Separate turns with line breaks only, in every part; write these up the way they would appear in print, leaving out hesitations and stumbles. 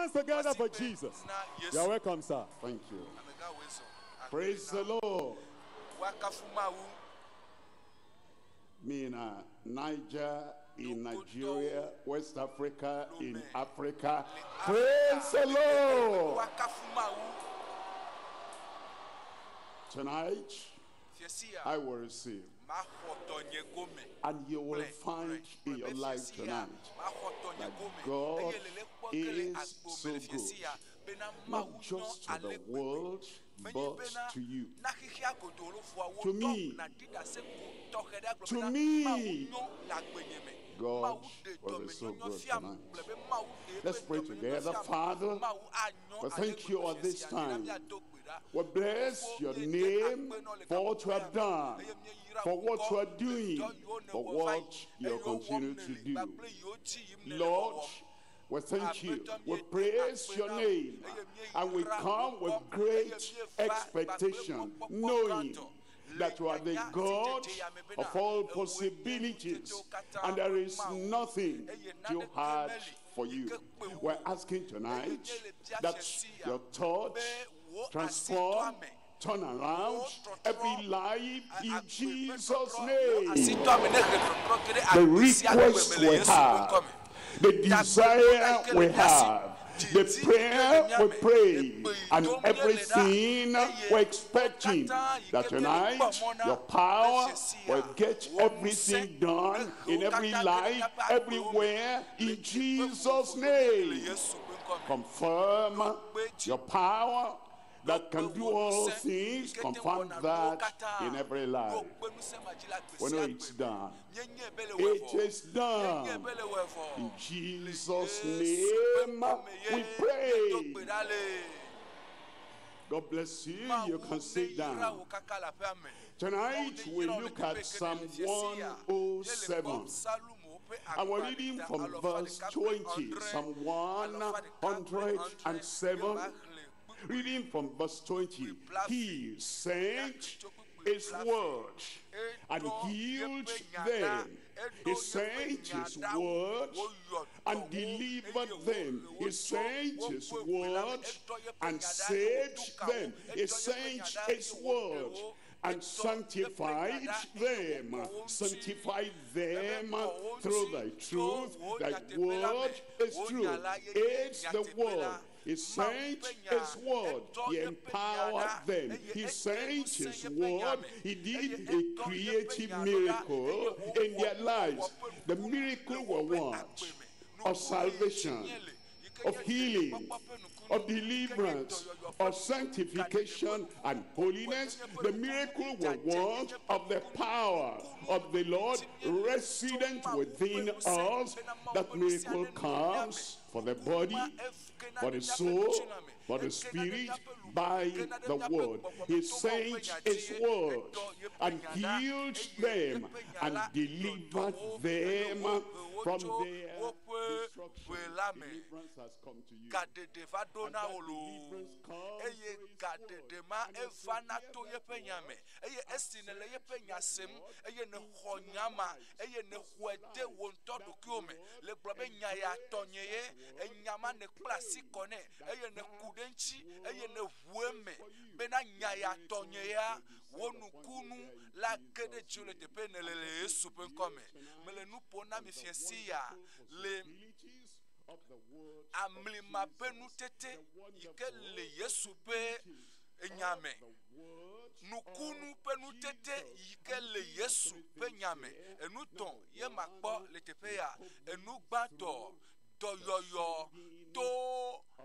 hands together for
Asikpe
Jesus.
na
You are
Yesu.
welcome, sir.
Thank you.
Amegã woe zɔ. Akpe
Praise
na
the Lord.
Woakafu Mawu.
Me in Niger, in Nigeria, West Africa, in Africa. Praise the Lord.
Woakafu Mawu.
Tonight,
Fiesia.
I will receive.
Maxɔ tɔnye gome.
And you will
Gblɔe,
find
gblɔe,
in
gblɔe
your
be
life
fiesia,
tonight
maxɔ tɔnye
that
gome.
God
Eye lele kpɔ ke le
is
agbo
so
me le
good.
fiesia bena
Not
Mawu nyɔ
just to
ale
the
gbegbe.
world,
Menye
but
bena
to you.
na xexea godoo lo vɔa wo
To
tɔ
me.
nàɖi ɖase ko tɔxɛ ɖe agblɔ
To
bena
me.
Mawu nyɔ le agbenye me.
God
Mawu ɖe
will be so
dɔmenyonyo
good
fiam.
tonight.
Gblɔ be Mawu ɖe eƒe
Let's pray
dɔmenyonyo
together.
fiam.
Father,
Mawu anyɔ
we
ale
thank you
gbegbe
at this
fiesia. Nena
time.
míado gbe ɖa.
We bless your name for what you have done, for what you are doing, for what you continue to do. Lord, we thank you. We praise your name. And we come with great expectation, knowing that you are the God of all possibilities, and there is nothing too hard for you. We're asking tonight that your touch transform, turn around every life in Jesus' name. The request we have, the desire we have, the prayer we pray, and everything we're expecting, that tonight your power will get everything done in every life, everywhere, in Jesus' name. Confirm your power that can do all things, confirm that in every life. We know it's done. It is done. In Jesus' name we pray. God bless you. You can sit down. Tonight we look at Psalm 107. And we're reading from verse 20, Psalm 107. Reading from verse 20, he sent his word and healed them. He sent his word and delivered them. He sent his word and saved them. He sent his word and sanctified them. Sanctified them through thy truth. Thy word is truth. It's the word. He sent his word. He empowered them. He sent his word. He did a creative miracle in their lives. The miracle we want of salvation, of healing, of deliverance, of sanctification and holiness, the miracle we want of the power of the Lord resident within us. That miracle comes for the body, for the soul, for the spirit, by the word. He sent his word and healed them and delivered them from their destruction. Deliverance has come to you.
Gaɖeɖe va ɖo
And
na
that
wo loo
deliverance comes
eye
through his
gaɖeɖe
word.
ma
And as
eva
we
na
hear
to
that
yeƒe nya me
word,
eye esi nèle yeƒe nya sem eye nèxɔ nya ma eye nèxɔe de wò ŋutɔ ɖokuiwò me le gblɔ be nya ya tɔnye ye enya ma nèkpla asi kɔ nɛ eye nèku ɖe ŋuti eye nèʋu eme bena nya ya tɔnye ya wò nukunu la ge ɖe dziwò le teƒe nèle le Yesu ƒe ŋkɔme mele nu ƒom na mi fia si ya le
Possibilities of the word
amlima ƒe nutete yi ke le Yesu ƒe nya me nukunu ƒe nutete yi ke le Yesu ƒe nya me enu tɔ̃ ye makpɔ le teƒe ya enu gbãtɔ dɔyɔyɔ to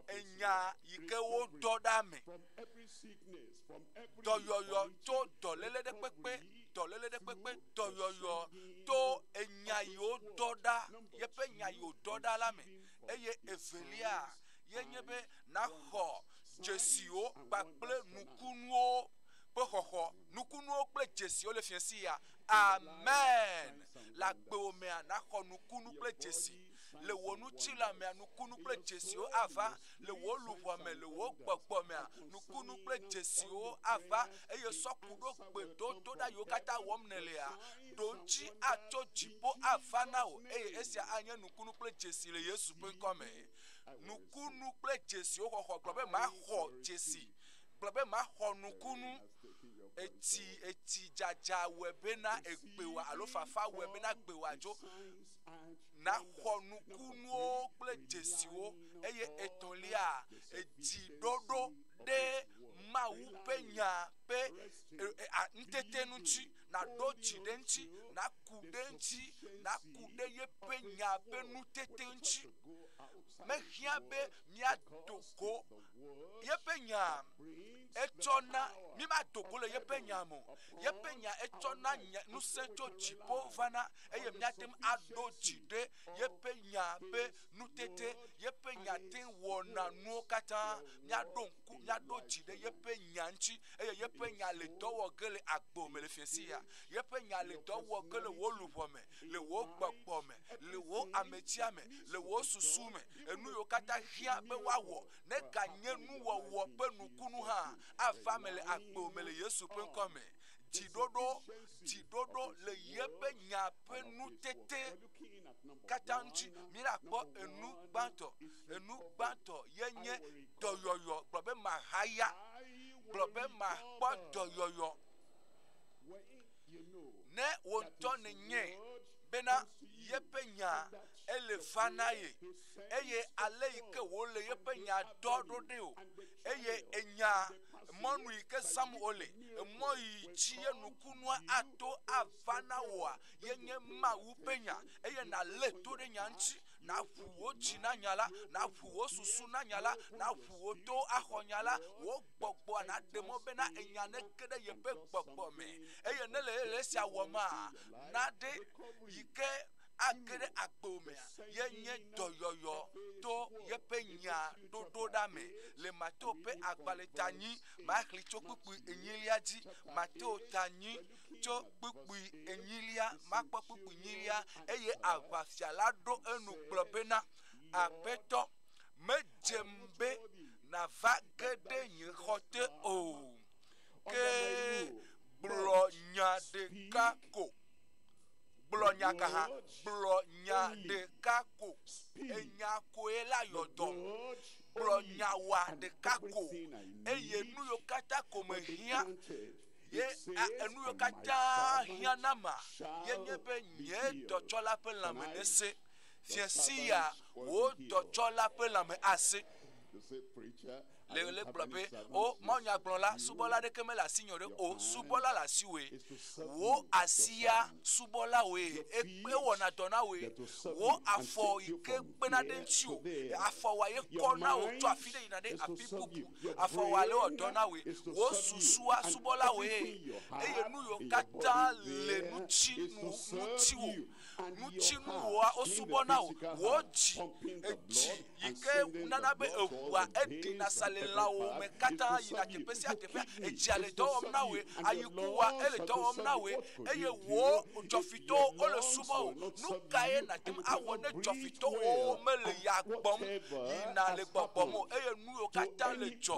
enya yi ke wodɔ ɖa me
from every sickness, from every
dɔyɔyɔ tso dɔléle ɖe kpekpe dɔléle ɖe kpekpe dɔyɔyɔ to enya yi wodɔ ɖa yeƒe nya yi wodɔ ɖa la me eye evelia ye nye be naxɔ dzesiwo kpakple nukunuwo ƒe xɔxɔ nukunuwo kple dzesiwo le fia si ya amen le agbewò mea naxɔ nukunu kple dzesi le wò ŋutilã mea nukunu kple dzesiwo ava le wò luʋɔ me le wò gbɔgbɔ mea nukunu kple dzesiwo ava eye sɔku ɖo gbedodo ɖa yiwo katã wɔm nèlea ɖo ŋuti atso dziƒo ava na wò eye esia anye nukunu kple dzesi le Yesu ƒe ŋkɔme. Nukunu kple dzesiwo xɔxɔ gblɔ be maxɔ dzesi gblɔ be maxɔ nukunu etsi etsi dzadza wɔe bena egbewa alo fafa wɔe bena gbewa dzo naxɔ nukunuwo kple dzesiwo eye etɔ̃lia edziɖoɖo ɖe Mawu ƒe nya ƒe ŋutete ŋuti naɖo dzi ɖe ŋuti naku ɖe ŋuti naku ɖe yeƒe nya ƒe nutete ŋuti mehiã be míado go yeƒe nya etsɔna mi ma do go le yeƒe nya me o yeƒe nya etsɔna ŋusẽ tso dziƒo vana eye míate ŋu aɖo dzi ɖe yeƒe nya ƒe nutete yeƒe nya te wɔna nuwo katã míaɖo ŋku míaɖo dzi ɖe yeƒe nya ŋuti eye yeƒe nya le dɔ wɔ ge le agbo me le fiasi ya yeƒe nya le dɔ wɔ ge le wò luʋɔ me le wò gbɔgbɔ me le wò ametia me le wò susu me enu yiwo katã hiã be woawɔ ne ganye nuwɔwɔ ƒe nukunu hã ava me le agbo me le Yesu ƒe ŋkɔ me dziɖoɖo dziɖoɖo le yeƒe nya ƒe nutete katã ŋuti míakpɔ enu gbãtɔ enu gbãtɔ ye nye dɔyɔyɔ gblɔ be mahaya gblɔ be makpɔ dɔyɔyɔ ne wò ŋutɔ nènye bena yeƒe nya ele va na ye eye ale yi ke wòle yeƒe nya dɔ ɖo ɖe o eye enya mɔnu yi ke zãm wòle emɔ yi dzi ye nukunua ato ava na wòa ye nye Mawu ƒe nya eye nalé to ɖe nya ŋuti naʋu wò dzi na nya la naʋu wò susu na nya la naʋu wò to axɔ nya la wò gbɔgbɔa naɖe mɔ bena enya neke ɖe yeƒe gbɔgbɔ me eye ne le le esia wɔma naɖe yi ke age ɖe agbo mea ye nye dɔyɔyɔ to yeƒe nya ɖoɖo ɖa me le Mateo ƒe agbalẽ ta nyi maxli tso kpukpui enyilia dzi Mateo ta nyi tso kpukpui enyilia makpɔ kpukpui enyilia eye aʋafia la ɖo enu gblɔ bena aƒetɔ medzem be nava ge ɖe nye xɔ te o ke gblɔ nya ɖeka ko gblɔ nya ka hã gblɔ nya ɖeka ko enya koe la yɔ dɔm gblɔ nya wa ɖeka ko eye nu yiwo katã ko mehiã ye enu yiwo katã hiã na ma ye nye be nye dɔtsɔla ƒe lãme nese fiasi ya wò dɔtsɔla ƒe lãme ase le le gblɔ be o mawunyagblɔla subɔla aɖeke mele asinye ɖe o subɔla le asiwòe wò asia subɔlawoe ewɔna dɔ na woe wò afɔ yi ke kpena ɖe ŋutiwò afɔwoa ye kɔ na wò tso afi ɖe yina ɖe afi bubu afɔwoa le wɔ dɔ na woe wò susua subɔlawoe eye nu yiwo katã le ŋutinu ŋutiwò ŋutinuwoa wosubɔ na wò wò dzi edzi yi ke nana be eʋua eɖina sa le lãwo me katã yina teƒe sia teƒea edzia le dɔ wɔm na woe ayikuwa ele dɔ wɔm na woe eye wò dzɔfitɔwo wole subɔ wò nu kae nàte ŋu awɔ ne dzɔfitɔwo mele ya gbɔm yina le gbɔgbɔm o eye nu yiwo katã le dzɔ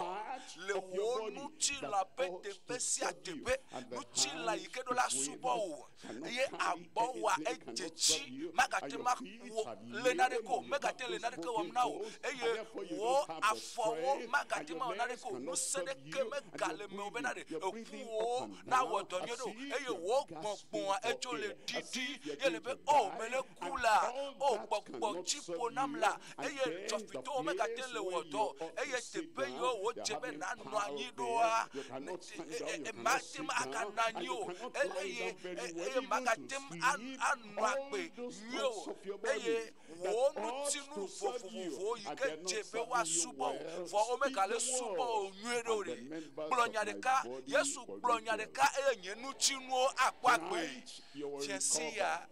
le wò ŋutilã ƒe teƒe sia teƒe ŋutilã yi ke ɖo la subɔ wò eye agbɔwòa edze tsi magate ŋu awɔ le naneke o megate le naneke wɔm na wò eye wò afɔwo magate ŋu awɔ naneke o ŋusẽ ɖeke megale mewò bena ɖe eƒuwo nawɔ dɔ nyuie ɖe o eye wò gbɔgbɔa etso le ɖiɖi ye le be o mele ku la o gbɔgbɔ tsi ƒo nam la eye dzɔfitɔwo megate le wɔ dɔ o eye teƒe yiwo wòdze be nanɔ anyi ɖoa mate ŋu aganɔ anyi o eye eye magate ŋu anɔ agbe nyuie o eye wò ŋutinu vovovowo yi ke dze be woasubɔ o vɔ womegale subɔ o nyuie ɖe o ɖe gblɔ nya ɖeka Yesu gblɔ nya ɖeka eye nye ŋutinuwo akpɔ agbe fiasi ya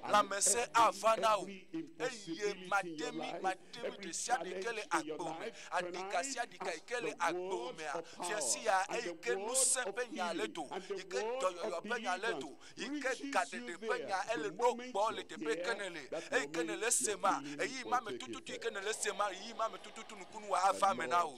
lãmesẽ ava na wò eye matemi matemi ɖe sia ɖe ke le agbewo me aɖika sia ɖika yi ke le agbewo mea fiasi ya eyi ke ŋusẽ ƒe nya le do yi ke dɔyɔyɔ ƒe nya le do yi ke gaɖeɖe ƒe nya ele ɖo gbɔ le teƒe ke ne le eyi ke ne le se ma eyi ma me tututu yi ke ne le se ma eyi ma me tututu nukunu wa ava me na wò.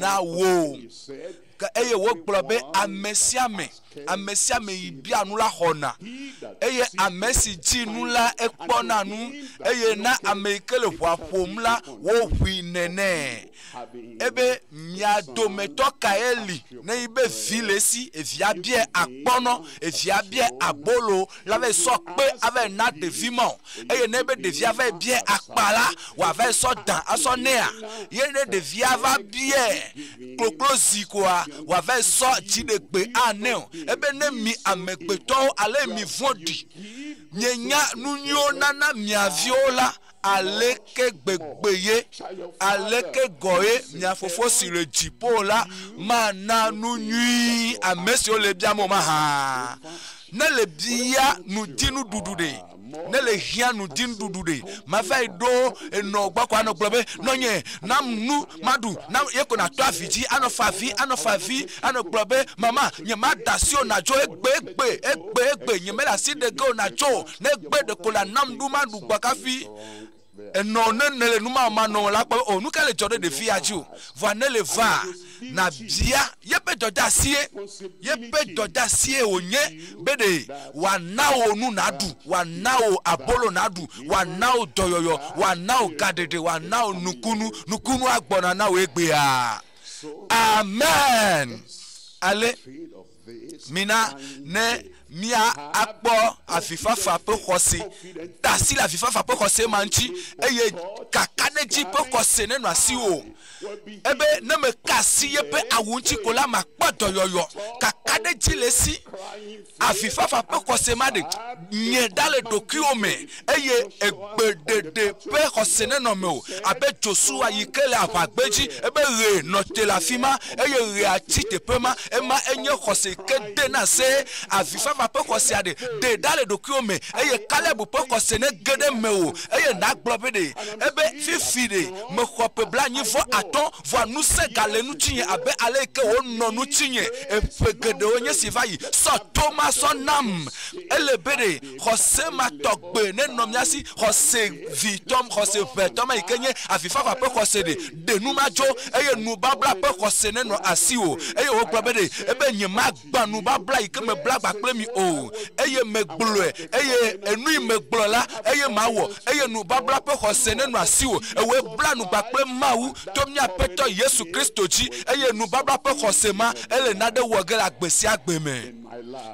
na wò.
He said,
Ke eye wogblɔ be ame sia ame, ame sia ame yi bia nu la xɔna eye ame si dzi nu la ekpɔna nu eye na ame yi ke le ʋɔa ƒom la woʋui nene. Ebe mia dometɔ kae li ne yi be vi le esi evia bia akpɔnɔ evia bia abolo la va sɔ kpe ava na ɖevi ma o eye ne be ɖevia va bia akpa la wòava sɔ dan asɔ nea ye ne ɖevia va bia koklozi koa wòava sɔ dziɖegbe anɛ o ebe ne mi amegbetɔwo ale mi vɔ̃ɖi mienya nu nyuiwo nana mia viwo la aleke gbegbe ye aleke gɔ ye mia fofo si le dziƒo la mana nu nyui ame siwo le biam o mahã ne le bia nudinuɖuɖu ɖe ne le hiã nudinuɖuɖu ɖe mava yi ɖo enɔ gbɔ ko anɔ gblɔ be nɔnye nam nu maɖu nam ye ko natɔ avi dzi anɔ fa avi anɔ fa avi anɔ gblɔ be mama nye ma da asi o nadzo egbe egbe egbe egbe nye mele asi ɖe ge o nadzo ne egbe ɖeko la nam nu maɖu gbɔ kafi enɔ ne ne le nu ma ma nɔ la kpɔ o nu ka le dzɔ ɖe ɖevi ya dzi o vɔa ne le va na bia yeƒe dɔdeasie yeƒe dɔdeasie wònye be ɖe wòana wò nu naɖu wòana wò abolo naɖu wòana wò dɔyɔyɔ wòana wò gaɖeɖe wòana wò nukunu nukunu agbɔna na wò egbea amen ale mina ne mia akpɔ avifafa ƒe xɔse da asi le avifafa ƒe xɔse ma ŋuti eye kakaɖedzi ƒe xɔse nenɔ asiwò ebe ne meka asi yeƒe awu ŋuti ko la makpɔ dɔyɔyɔ kakaɖedzi le esi avifafa ƒe xɔse ma ɖe nye ɖa le ɖokuiwo me eye egbeɖeɖe ƒe xɔse nenɔ me o abe Joshua yi ke le aʋagbedzi ebe ɣe nɔ te le afi ma eye ɣea tsi teƒe ma ema enye xɔse yi ke dena se avifafa ƒe xɔsea ɖe ɖe ɖa le ɖokuiwo me eye Kaleb ƒe xɔse ne ge ɖe me o eye nagblɔ be ɖe ebe fifi ɖe mexɔ ƒe 35 vɔa ŋusẽ gale ŋutinye abe ale yi ke wònɔ ŋutinye eƒe geɖewo nye si va yi sɔ to ma sɔ nam ele be ɖe xɔse ma tɔgbe nenɔ mía si xɔse vitɔ xɔse ʋɛtɔ ma yi ke nye avifafa ƒe xɔse ɖe ɖe nu ma dzo eye nubabla ƒe xɔse nenɔ asiwò eye wogblɔ be ɖe ebe nye magba nubabla yi ke mebla gba kple mi o eye megblɔe eye enu yi megblɔ la eye mawɔ eye nubabla ƒe xɔse nenɔ asiwò ewɔe bla nugba kple Mawu to mía Aƒetɔ Yesu Kristo dzi eye nubabla ƒe xɔse ma ele naɖe wɔ ge le agbe sia agbe me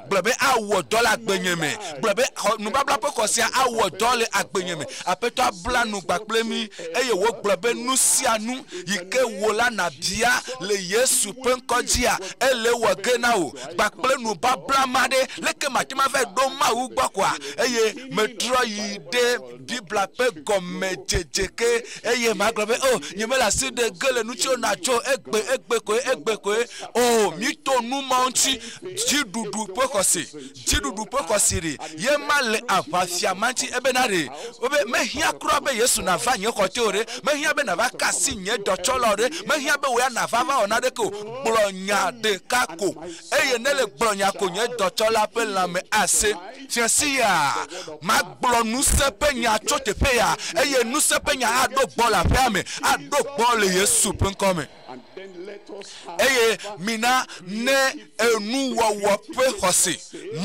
gblɔ be awɔ dɔ le agbenye me gblɔ be nubabla ƒe xɔsea awɔ dɔ le agbenye me Aƒetɔ abla nugba kple mi eye wogblɔ be nu sia nu yi ke wò la nabia le Yesu ƒe ŋkɔ dzia ele wɔ ge na wò gba kple nubabla ma ɖe leke mate ma va ɖo Mawu gbɔ koa eye metrɔ yi ɖe Biblia ƒe gɔmedzedze ke eye magblɔ be o nye mele asi ɖe ge le ŋuti o natso egbe egbe koe egbe koe o mito nu ma ŋuti dziɖuɖu ƒe xɔse dziɖuɖu ƒe xɔse ɖe ye ma le aʋafia ma ŋuti ebena ɖe wobe mehiã kura be Yesu nava nye xɔ te o ɖe mehiã be nava ka asi nye dɔtsɔla o ɖe mehiã be wò ya nava va wɔ naɖeke o gblɔ nya ɖeka ko eye ne le gblɔ nya ko nye dɔtsɔla ƒe lãme ase fiasi ya magblɔ ŋusẽ ƒe nya tso teƒe ya eye ŋusẽ ƒe nya aɖo gbɔ le aƒea me aɖo gbɔ le Yesu ƒe ŋkɔ me eye mina ne enuwɔwɔ ƒe xɔse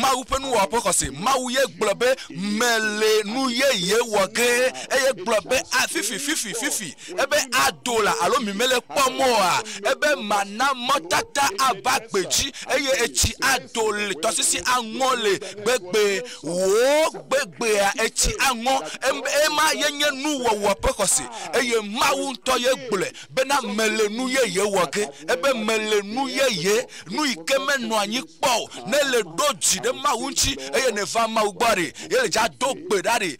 Mawu ƒe nuwɔwɔ ƒe xɔse Mawu ye gblɔ be mele nu yeye wɔ ge eye gblɔ be a fifi fifi fifi ebe ado la alo mi mele kpɔ mɔ oa ebe mana mɔtata ava gbedzi eye etsi ado le tɔsisi aŋɔ le gbegbe wò gbegbea etsi aŋɔ ema ye nye nuwɔwɔ ƒe xɔse eye Mawu ŋutɔ ye gblɔe bena mele nu yeye wɔ ge ebe mele nu yeye nu yi ke menɔ anyi kpɔ o ne le ɖo dzi ɖe Mawu ŋuti eye neva Mawu gbɔ ɖe ye le dza do gbe ɖa ɖe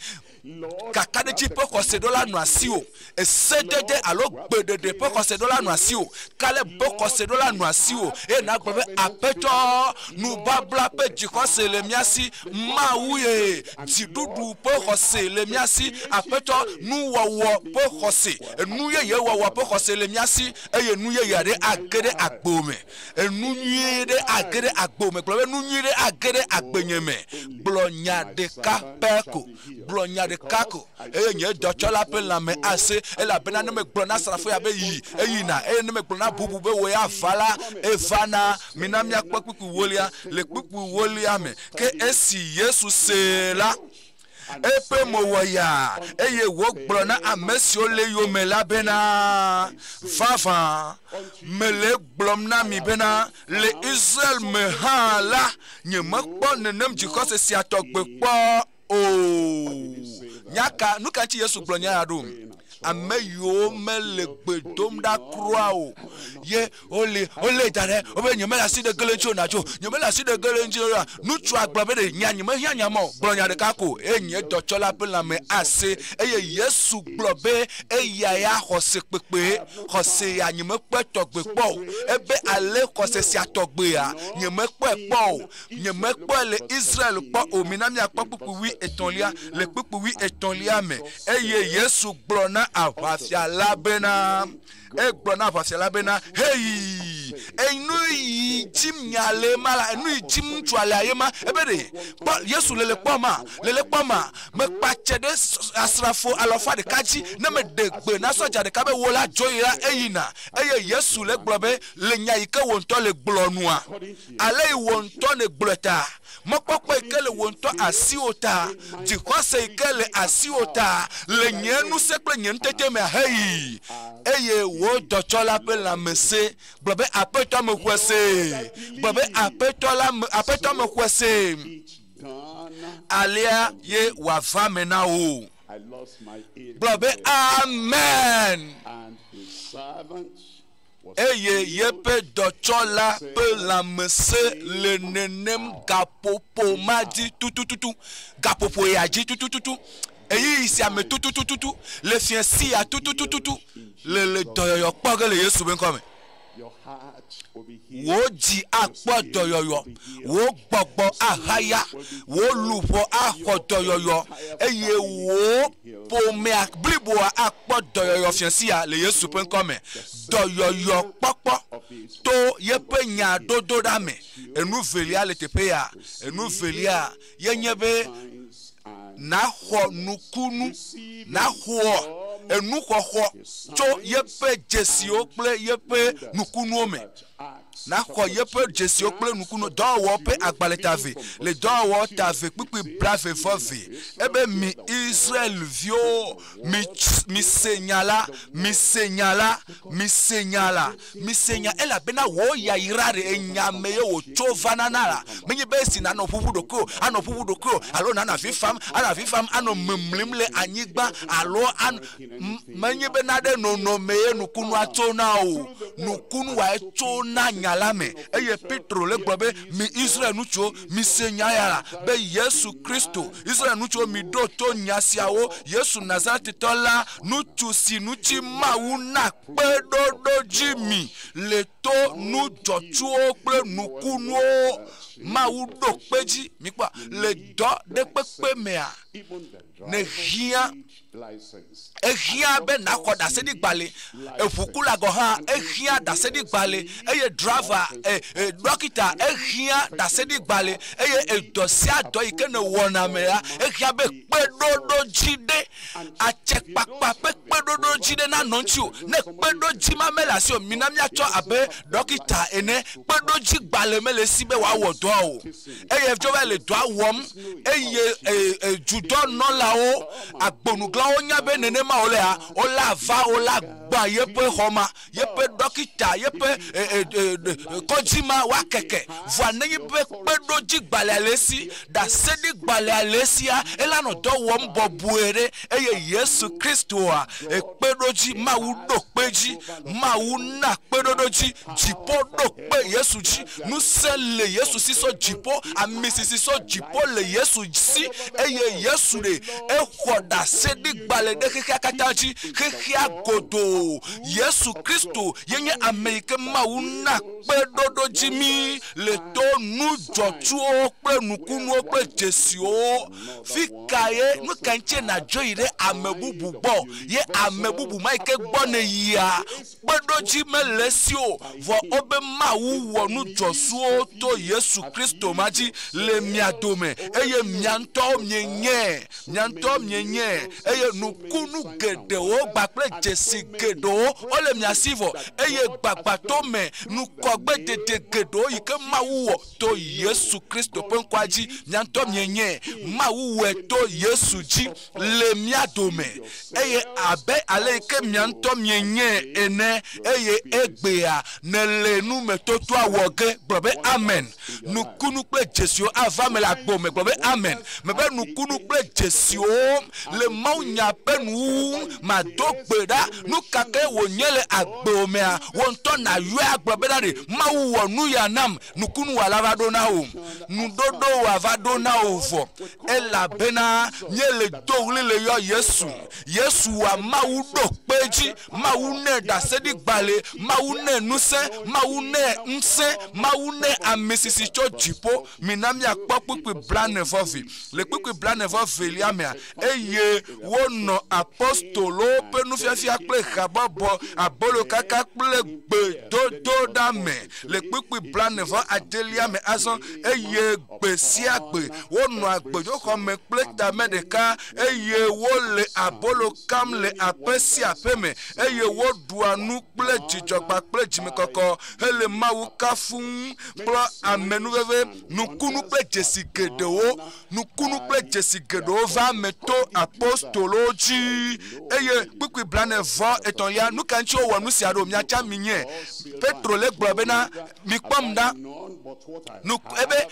kakaɖedzi ƒe xɔse ɖo la nɔ asiwò esedede alo gbeɖeɖe ƒe xɔse ɖo la nɔ asiwò Kaleb ƒe xɔse ɖo la nɔ asiwò eye nagblɔ be Aƒetɔ nubabla ƒe dzixɔse le mía si Mawu ye dziɖuɖu ƒe xɔse le mía si Aƒetɔ nuwɔwɔ ƒe xɔse enu yeye wɔwɔ ƒe xɔse le mía si eye nu yeye aɖe age ɖe agbo me enu nyui ɖe age ɖe agbo me gblɔ be nu nyui ɖe age ɖe agbenye me gblɔ nya ɖeka pɛ ko gblɔ nya ɖeka ko eye nye dɔtsɔla ƒe lãme ase elabena ne megblɔ na asrafo ya be yi eyina eye ne megblɔ na bubu be wò ya va la evana. Mina míakpɔ kpukpui wolia le kpukpui wolia me ke esi Yesu see la eƒe mo wɔ yaa eye wògblɔ na ame siwo le yome la bena, Vavã mele egblɔm na mi bena, le Israel me hã la, nyemekpɔ nenem dzixɔse sia tɔgbe kpɔ o. Nya ka, nu ka ŋuti Yesu gblɔ nya ya ɖo? Ame yiwo mele gbe dom ɖa kura o ye wole wolé da ɖe wobe nyemele asi ɖe ge le ŋuti o natso nyemele asi ɖe ge le ŋuti o la. Ŋutsua gblɔ be ɖe nya nyemehiã nya ma o gblɔ nya ɖeka ko eye nye dɔtsɔla ƒe lãme ase. Eye Yesu gblɔ be eya ya xɔse kpekpe xɔse ya nyemekpɔe tɔgbe kpɔ o. Ebe ale xɔse sia tɔgbea nyemekpɔe kpɔ o. Nyemekpɔe le Israel kpɔ o. Mina míakpɔ kpukpui wui etɔ̃lia le kpukpui wui etɔ̃lia me. Eye Yesu gblɔ na aʋafia la bena, egblɔ na aʋafia la bena, Heyi, enu yi dzim nya le ma la, enu yi dzim ŋutsua lea ye ma. Ebe ɖe, kpɔ, Yesu le le kpɔ ma, le le kpɔ ma, mekpa tse ɖe asrafo alɔfa ɖeka dzi, ne meɖe gbe na sɔdza ɖeka be wò la dzo yi la, eyina. Eye Yesu le gblɔ be, le nya yi ke wò ŋutɔ le gblɔ nua, ale yi wò ŋutɔ nègblɔe ta, mɔkpɔkpɔ yi ke le wò ŋutɔ asiwò ta, dzixɔse yi ke le asiwò ta, le nye ŋusẽ kple nye ŋutete mea, heyi, eye wò dɔtsɔla ƒe lãme sẽ. Gblɔ be, Aƒetɔ, mexɔe se. Gblɔ be, Aƒetɔ la, Aƒetɔ, mexɔe se. Alea ye wòava me na wò. Gblɔ be, Amen. Eye yeƒe dɔtsɔla ƒe lãmesẽ le nenem gaƒoƒo ma dzi tutututu, gaƒoƒo ya dzi tutututu, ɣeyiɣi sia me tutututu, le fiẽ sia tutututu, le le dɔyɔyɔ kpɔ ge le Yesu ƒe ŋkɔ me. Wò dzi akpɔ dɔyɔyɔ, wò gbɔgbɔ ahaya, wò luʋɔ axɔ dɔyɔyɔ, eye wò ƒomea bliboa akpɔ dɔyɔyɔ fiẽ sia le Yesu ƒe ŋkɔ me. Dɔyɔyɔ kpɔkpɔ to yeƒe nya dodo ɖa me. Enu velia le teƒe ya, enu velia ye nye be nàxɔ nukunu, nàxɔ enuxɔxɔ tso yeƒe dzesiwo kple yeƒe nukunuwo me. Nàxɔ yeƒe dzesiwo kple nukunu. Dɔwɔwɔ ƒe agbalẽ ta eve le dɔwɔwɔ ta eve kpukpui blaeve vɔ eve. Ebe mi Israelviwo, mi mise nya la, mise nya la, mise nya la, mise nya elabena wò yayra ɖe enya me ye wòtso vana na la. Menye be esi nànɔ ʋuʋu ɖokuiwò, anɔ ʋuʋu ɖokuiwò alo nànɔ avi fam, anɔ avi fam, anɔ mimlim le anyigba alo an menye be naɖe nɔnɔme ye nukunua tsona o. Nukunua tso na nya la me. Eye Petro le gblɔ be, mi Israel ŋutsuwo, mise nya ya la, be Yesu Kristo, Israel ŋutsuwo, miɖo to nya siawo, Yesu Nazaretitɔ la, ŋutsu si ŋuti Mawu na kpeɖoɖodzi mi le to nu dzɔtsuwo kple nukunuwo Mawu ɖo kpe dzi. Mikpɔ, le dɔ ɖe kpekpe mea, nèhiã ehiã be nàxɔ ɖaseɖigbalẽ. Eʋukula gɔ̃ hã ehiã ɖaseɖigbalẽ eye driver e, e, ɖɔkita ehiã ɖaseɖigbalẽ eye edɔ sia dɔ yi ke nèwɔna me la ehiã be kpeɖoɖodzi ɖe atsekpakpa ƒe kpeɖoɖodzi ɖe nanɔ ŋutiwò. Ne kpeɖodzi ma mele asiwò o, mina míatsɔ abe ɖɔkita ene, kpeɖodzi gbalẽ mele esi be wòawɔ dɔa o. Eye dzo va le dɔa wɔm eye dudɔnɔlawo, agbonuglawo nya be nenema wòlea, wola va, wola gbã yeƒe xɔ ma, yeƒe ɖɔkita, yeƒe kɔdzi ma woakeke. Vɔa nenye be kpeɖodzi gbalẽa le esi, ɖaseɖigbalẽa le esia, ela nɔ dɔ wɔm bɔbɔe ɖe. Eye Yesu Kristoa, kpeɖodzi, Mawu ɖo kpe dzi, Mawu na kpeɖoɖodzi, dziƒo ɖo kpe Yesu dzi. Ŋusẽ le Yesu si sɔ dziƒo, amisisi sɔ dziƒo le Yesu si, eye Yesu ɖe exɔ ɖaseɖigbalẽ ɖe xexea katã dzi, xexea godoo. Yesu Kristo ye nye ame yi ke Mawu na kpeɖoɖodzi mí le to nu dzɔtsuwo kple nukunuwo kple dzesiwo. Fi kae, nu ka ŋutie nàdzo yi ɖe ame bubu gbɔ? Ye ame bubu ma yi ke gbɔ nèyia, kpeɖo. Kpeɖodzi mele esi o, vɔ wobe Mawu wɔ nu dzɔsuwo to Yesu Kristo ma dzi le mia dome, eye mia ŋutɔwo mienyae, mia ŋutɔwo mienyae, eye nukunu geɖewo kpakple dzesi geɖewo wole mia si vɔ, eye gbagbato me nukɔgbedede geɖewo yi ke Mawu wɔ to Yesu Kristo ƒe ŋkɔa dzi, mia ŋutɔ mienyae, Mawu wɔe to Yesu dzi le mía dome, eye abe ale yi ke mia ŋutɔ mienyae ene, eye egbea nèle numetotoa wɔ ge. Gblɔ be, Amen. Nukunu kple dzesiwo ava eme le agbo me. Gblɔ be, Amen. Mebe nukunu kple dzesiwo le mawunya ƒe nuwuwu. Mado gbe ɖa. Nu ka ke wònye le agbewò mea, wò ŋutɔ nàyɔe agblɔ bena ɖe Mawu wɔ nu ya nam. Nukunuwɔla va ɖo na wò. Nuɖoɖowɔa va ɖo na wò vɔ. Elabena míele do ɣli le yɔ Yesu. Yesu wa Mawu ɖo kpe edzi. Mawu nɛ ɖaseɖigbalẽ. Mawu nɛ ŋusẽ. Mawu nɛ ŋusẽ. Mawu nɛ amisisi tso dziƒo. Mina míakpɔ kpukpui blaene-vɔ-eve. Le kpukpui blaene-vɔ-evelia mea, eye wonɔ apostolowo ƒe nufiafia kple habɔbɔ, abolokaka kple gbedodoɖa me. Le kpukpui blaene-vɔ-adelia me azɔ, eye gbe sia gbe wonɔa gbedoxɔ me kple tame ɖeka, eye wole abolo kam le aƒe sia aƒe me, eye woɖua nu kple dzidzɔ kpakple dzimekɔkɔ hele Mawu kafum kple amenuveve, nukunu kple dzesi geɖewo. Nukunu kple dzesi geɖewo va eme to apostolowo dzi. Eye kpukpui blane vɔ etɔ̃lia, nu ka ŋuti wowɔ nu sia ɖo? Miatsa minye. Petro le gblɔ bena, Mikpɔm ɖa. Nu, ebe,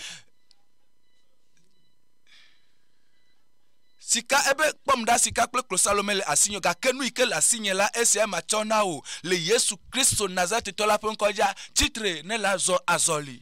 sika, ebe, kpɔm ɖa, sika kple klosalo mele asinye o, gake nu yi ke le asinye la, esiae matsɔ na wò. Le Yesu Kristo Nazaretitɔ la ƒe ŋkɔ dzia, tsitre ne la zɔ azɔli.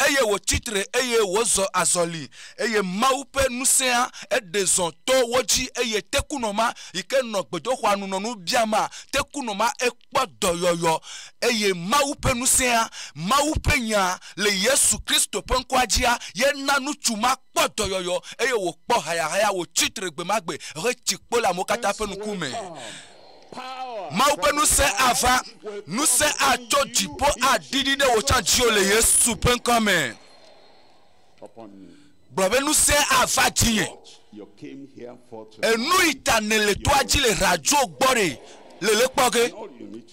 Eye wòtsi tre eye wòzɔ azɔli, eye Mawu ƒe ŋusẽa eɖe zɔ to wo dzi, eye tekunɔ ma yi ke nɔ gbedoxɔa nu nɔ nu biama, tekunɔ ma ekpɔ dɔyɔyɔ. Eye Mawu ƒe ŋusẽa, Mawu ƒe nya le Yesu Kristo ƒe ŋkɔa dzia, ye na ŋutsu ma kpɔ dɔyɔyɔ eye wòkpɔ hayahaya, wòtsi tre gbemagbe hetsi kpo le amewo katã ƒe ŋkume. Mawu ƒe ŋusẽ ava, ŋusẽ atso dziƒo aɖiɖi ɖe wò tsã dziwò le Yesu ƒe ŋkɔ me. Gblɔ be ŋusẽ ava dzinye. Enu yi ta nèle toa dzi le radio gbɔ ɖe, le le kpɔ ge,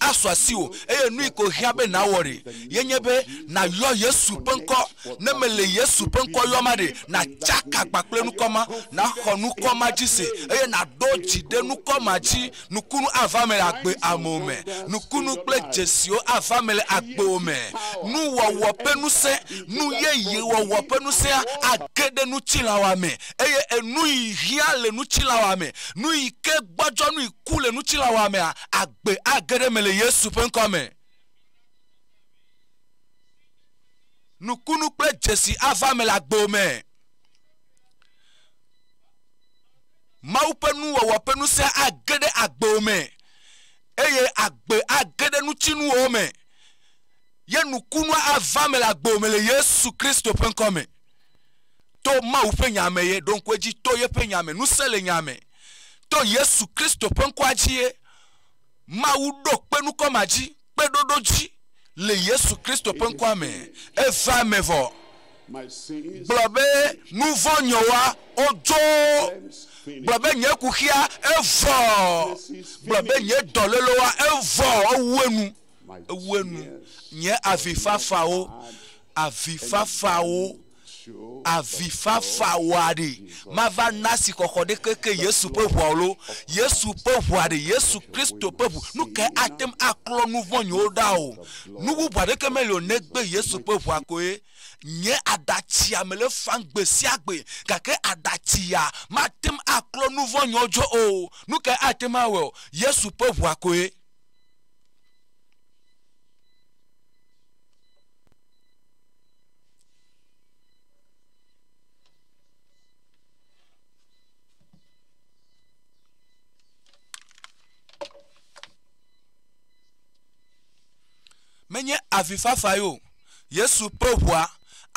asu asiwò. Eye nu yi ko hiã be nàwɔ ɖe, ye nye be nàyɔ Yesu ƒe ŋkɔ. Ne mele Yesu ƒe ŋkɔ yɔma ɖe, nàtsaka kpakple nukɔ ma, nàxɔ nukɔ ma dzi se, eye nàɖo dzi ɖe nukɔ ma dzi. Nukunu ava eme le agbe amewo me. Nukunu kple dzesiwo ava eme le agbewo me. Nuwɔwɔ ƒe ŋusẽ, nu yeye wɔwɔ ƒe ŋusẽa age ɖe ŋutilãwoa me. Eye enu yi hiã le ŋutilãwoa me, nu yi ke gbɔdzɔ, nu yi ku le ŋutilãwoa mea, agbe age ɖe eme le Yesu ƒe ŋkɔ me. Nukunu kple dzesi ava eme le agbewò me. Mawu ƒe nuwɔwɔ ƒe ŋusẽ age ɖe agbewò me eye agbe age ɖe ŋutinuwòwo me. Ye nukunua ava eme le agbewò me le Yesu Kristo ƒe ŋkɔ me. To Mawu ƒe nya me ye, ɖo ŋku edzi, to yeƒe nya me, ŋusẽ le nya me. To Yesu Kristo ƒe ŋkɔa dzi ye Mawu ɖo kpe nukɔ ma dzi, kpeɖoɖo dzi le Yesu Kristo ƒe ŋkɔa me. Eva eme vɔ. Gblɔ be nu vɔ̃ nyewoa, wodzo. Gblɔ be nye kuxia, evɔ. Gblɔ be nye dɔlélewoa, evɔ, ewu enu. Ewu enu. Nye avifafawo, avifafawo, avifafawoa ɖe, mava na asixɔxɔ ɖeke ke Yesu ƒe ʋua o lo. Yesu ƒe ʋua ɖe, Yesu Kristo ƒe ʋu, nu kae ate ŋu aklɔ nu vɔ̃ nyewo ɖa o? Nu bubu aɖeke meli o negbe Yesu ƒe ʋua koe. Nye aɖatsia mele fam gbe sia gbe, gake aɖatsia mate ŋu aklɔ nu vɔ̃ nyewo dzo o. Nu kae ate ŋu awɔe o? Yesu ƒe ʋua koe. Menye avifafa ye o. Yesu ƒe ʋua,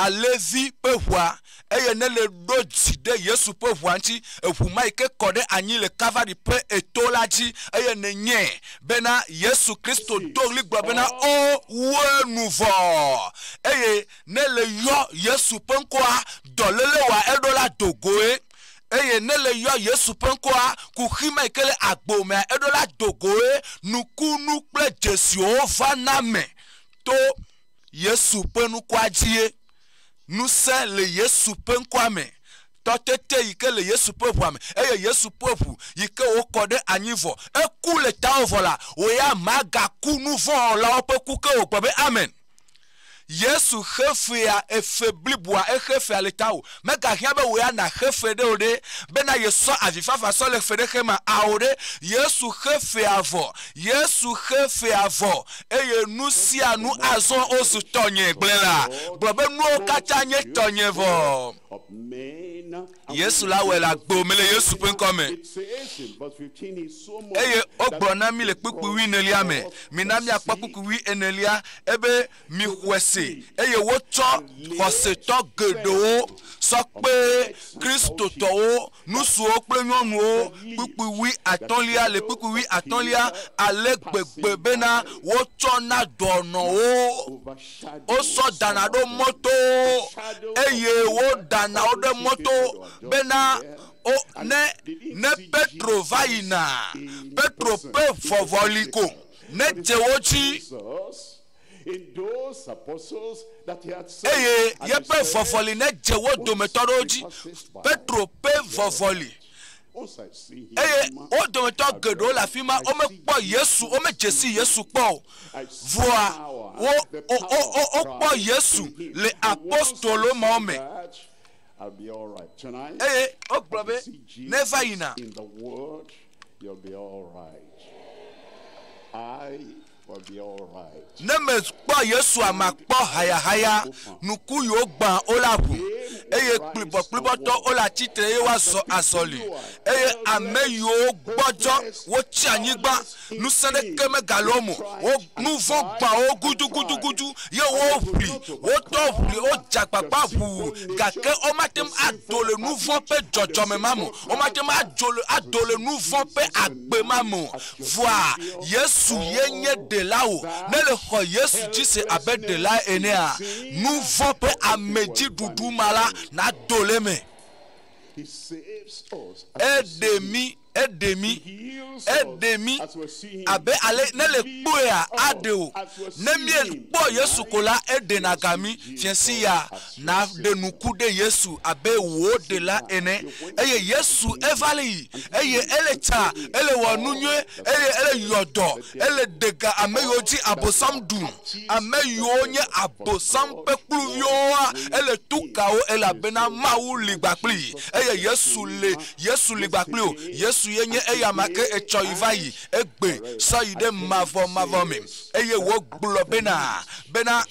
Alẽvi ƒe ʋua eye ne le ɖo dzi ɖe Yesu ƒe ʋua ŋuti, eʋu ma yi ke kɔ ɖe anyi le Kalvari ƒe eto la dzi eye nènyae bena Yesu Kristo do ɣli gblɔ bena, O wue nu vɔ! Eye ne le yɔ Yesu ƒe ŋkɔa, dɔléle wa eɖo la do goe. Eye ne le yɔ Yesu ƒe ŋkɔa, kuxi ma yi ke le agbo mea, eɖo la do goe. Nukunu kple dzesiwo va na me to Yesu ƒe ŋkɔa dzie. Ŋusẽ le Yesu ƒe ŋkɔa me. Tɔtete yi ke le Yesu ƒe ʋua me eye Yesu ƒe ʋu yi ke wokɔ ɖe anyi vɔ, eku le tawò vɔ la, wò ya màgaku nuvɔ̃wɔlawo ƒe ku ke o. Gblɔ be, Amen. Yesu xe fea efe bliboa, exe fea le tawò. Megahiã be wò ya nàxe fe ɖe o ɖe, bena yesɔ avifafa sɔ le fe ɖe xema? Ao ɖe. Yesu xe fea vɔ. Yesu xe fea vɔ, eye nu sia nu azɔ wozu tɔnye. Gblɔe la, gblɔ be nuwo katã nye tɔnye vɔ. Yesu la wɔe le agbo me le Yesu ƒe ŋkɔ me. Eye wogblɔ na mí le kpukpui wuienelia me, mina míakpɔ kpukpui wuienelia, ebe, Mixɔe se. Eye wotsɔ xɔsetɔ geɖewo sɔ kpe Kristotɔwo, ŋutsuwo kple nyɔnuwo, kpukpui wuiatɔ̃lia, le kpukpui wuiatɔ̃lia, ale gbegbe bena wotsɔ na dɔnɔwo. Wosɔ dana ɖo mɔtowo eye woɖana wo ɖe mɔto bena o ne ne Petro va yina, Petro ƒe vɔvɔli ko nedze wo dzi eye yeƒe vɔvɔli nedze wo dometɔ ɖewo dzi. Petro ƒe vɔvɔli. Eye wo dometɔ geɖewo le afi ma, womekpɔ Yesu, womedze si Yesu kpɔ o. Vɔa wo, wo, wo, wokpɔ Yesu le apostolo mawo me. Eye wogblɔ be, Neva yina. Ne mekpɔ Yesua makpɔ hayahaya, nuku yiwo gbã wola ʋu, eye kplibɔkplibɔtɔ wola tsitre eye woazɔ azɔli, eye ame yiwo gbɔdzɔ wotsi anyigba, ŋusẽ ɖeke megale wo me o, wo nu vɔ̃ gbã wo gudugudugudu ye woʋli, wotɔ ʋli, wodze agbagba ʋuu, gake womate ŋu ado le nu vɔ̃ ƒe dzɔdzɔme ma me o, womate ŋu adzo le, ado le nu vɔ̃ ƒe agbe ma me o. Vɔa Yesu ye nye Ɖela wò. Ne le xɔ Yesu dzi se abe Ɖela enea, nu vɔ̃ ƒe amedziɖuɖu ma la nado le eme. Eɖe mí, eɖe mí, eɖe mí abe ale ne le kpɔea aɖe wò. Ne míekpɔ Yesu ko la, eɖena ga mí. Fiẽsi ya nàɖe nuku ɖe Yesu abe wò Ɖela ene. Eye Yesu eva le yi, eye ele tsa, ele wɔ nu nyui, eye ele yɔ dɔ, ele ɖe ga ame yiwo dzi Abosam ɖu, ame yiwo nye Abosam ƒe kluviwoa, ele tu ka wo elabena Mawu li kpakplii. Eye Yesu le, Yesu li kpakpli wò. Yesu ye nye eyama ke etsɔ yi va yi, egbe, sɔ yi ɖe mavɔmavɔ me. Eye wògblɔ bena, bena,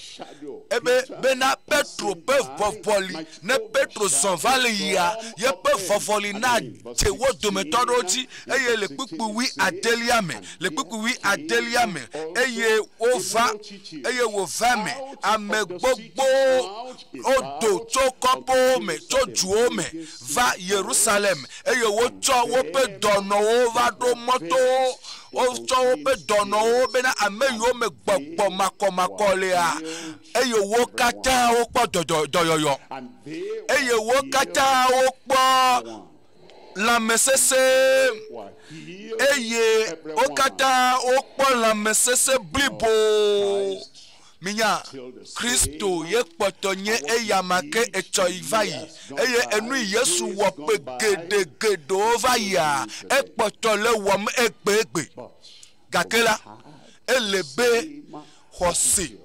Ebe bena Petro ƒe vɔvɔli, ne Petro zɔ va le yia, yeƒe vɔvɔli nadze wo dometɔ aɖewo dzi, eye le kpukpui wui adelia me, le kpukpui wui adelia me, eye wova, eye wòva eme, ame gbogbowo wodo tso kɔƒewo me, tso duwo me va Yerusalem, eye wotsɔ woƒe dɔnɔwo va ɖo mɔtowo. Wotsɔ woƒe dɔnɔwo bena ame yiwo me gbɔgbɔ makɔmakɔ lea, eye wo katã wokpɔ dɔyɔyɔ, eye wo katã wokpɔ lãmesesẽ, eye wo katã wokpɔ lãmesesẽ blibo. Minya, Kristo ye kpɔtɔ nye eyama ke etsɔ yi va yi, eye enu yi Yesu wɔ ƒe geɖe geɖewo va yia, ekpɔtɔ le wɔm egbegbe. Gake la, ele be xɔse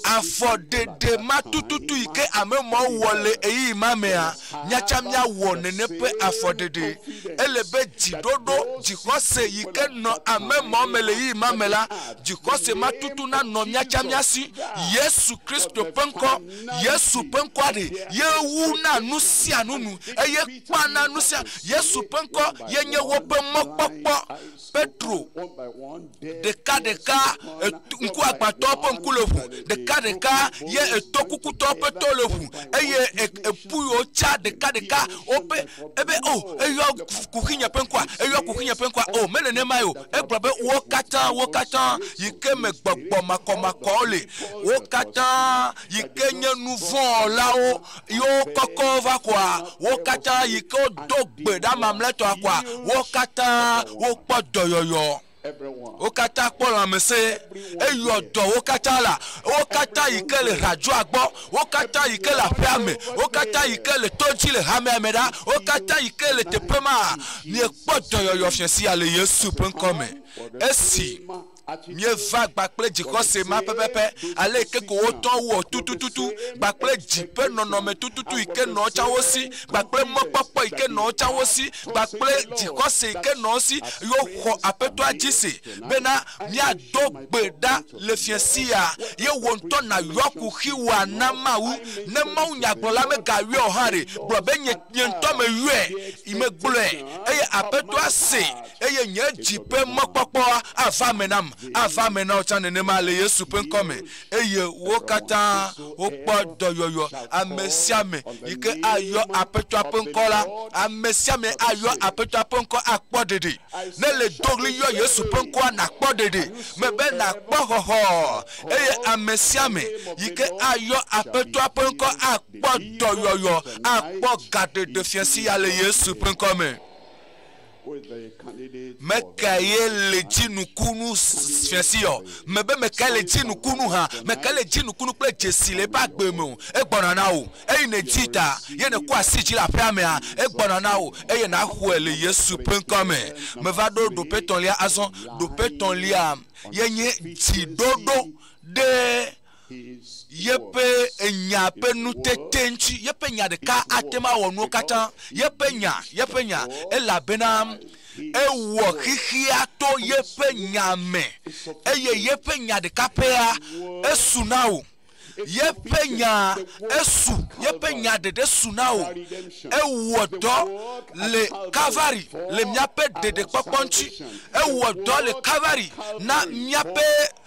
Afɔɖeɖe ma tututu yi ke ame mawo wɔ le ɣeyiɣi ma mea, míatsa míawɔ nene ƒe afɔɖeɖe. Ele be dziɖoɖo, dzixɔse yi ke nɔ ame mawo me le ɣeyiɣi ma me la, dzixɔse ma tutu nanɔ míatsa mía si. Yesu Kristo ƒe ŋkɔ, Yesu ƒe ŋkɔa ɖe ye wu na nu sia nu nu, eye kpa na nu sia. Yesu ƒe ŋkɔ ye nye woƒe mɔkpɔkpɔ. Petro ɖekaɖeka, ŋkuagbãtɔwo ƒe ŋku le ʋu ɖekaɖeka ye eto kukutɔwo ƒe to le ʋu eye epu yiwo tsa ɖekaɖeka woƒe ebe o eyɔ kuxinye ƒe ŋkɔa eyɔ kuxinye ƒe ŋkɔa o me nenema ye o egblɔ be wo katã wo katã yi ke me gbɔgbɔ makɔmakɔwo le wo katã yi ke nye nuvɔ̃lawo yiwo kɔkɔ va koa wo katã yi ke wodo gbe ɖa mamlɛtɔa koa wo katã wokpɔ dɔyɔyɔ wo katã kpɔ lãmesẽ eyɔ dɔ wo katã la wo katã yi ke le radioa gbɔ wo katã yi ke le aƒea me wo katã yi ke le to dzi le hamea me ɖa wo katã yi ke le teƒe ma miekpɔ dɔyɔyɔ fia sia le Yesu ƒe ŋkɔ me esi mieva gba kple dzixɔse ma pɛpɛpɛ ale yi ke ko wotɔ wɔ tutututu gba kple dzi ƒe nɔnɔme tututu yi ke nɔ tsa wo si gba kple mɔkpɔkpɔ yi ke nɔ tsa wo si gba kple dzixɔse yi ke nɔ wo si yewo xɔ aƒetɔa dzi se bena míado gbe ɖa le fia sia ye wò ŋutɔ nàyɔ kuxi wòa na Mawu ne Mawu nyagblɔla megayɔe o hã ɖe gblɔ be nye nye ŋutɔ meyɔe megblɔe eye aƒetɔa se eye nye dzi ƒe mɔkpɔkpɔa ava me nam ava me na wo tsã nenema le Yesu ƒe ŋkɔ me eye wo katã wokpɔ dɔyɔyɔ ame sia ame yi ke ayɔ aƒetɔa ƒe ŋkɔ la ame sia ame ayɔ aƒetɔa ƒe ŋkɔ akpɔ ɖeɖe ne le do ɣli yɔ Yesu ƒe ŋkɔa nakpɔ ɖeɖe mebe nakpɔ xɔxɔ eye ame sia ame yi ke ayɔ aƒetɔa ƒe ŋkɔ akpɔ dɔyɔyɔ akpɔ gaɖeɖe fia sia le Yesu ƒe ŋkɔ me.
With the candidate
Meka ye le dzi nukunu fia si yɔ mebe meka le dzi nukunu hã meka le dzi nukunu kple dzesi le eƒe agbe me o egbɔna na wo eyi ne dzi ta ye ne kɔ asi dzi le aƒea mea egbɔna na wo eye naxɔe le Yesu ƒe ŋkɔ me meva ɖo ɖoƒe tɔ̃lia azɔ ɖoƒe tɔ̃lia ye nye dziɖoɖo ɖe
his
yeƒe enya ƒe nutete ŋuti yeƒe nya ɖeka ate ŋu awɔ nuwo katã yeƒe nya elabena ewɔ xixia to yeƒe nya me eye yeƒe nya ɖeka ƒea esu na wò yeƒe nya esu yeƒe nya ɖeɖe su na wò ewɔ dɔ le Kalvari le míaƒe ɖeɖekpɔkpɔ ŋuti ewɔ dɔ le Kalvari na míaƒe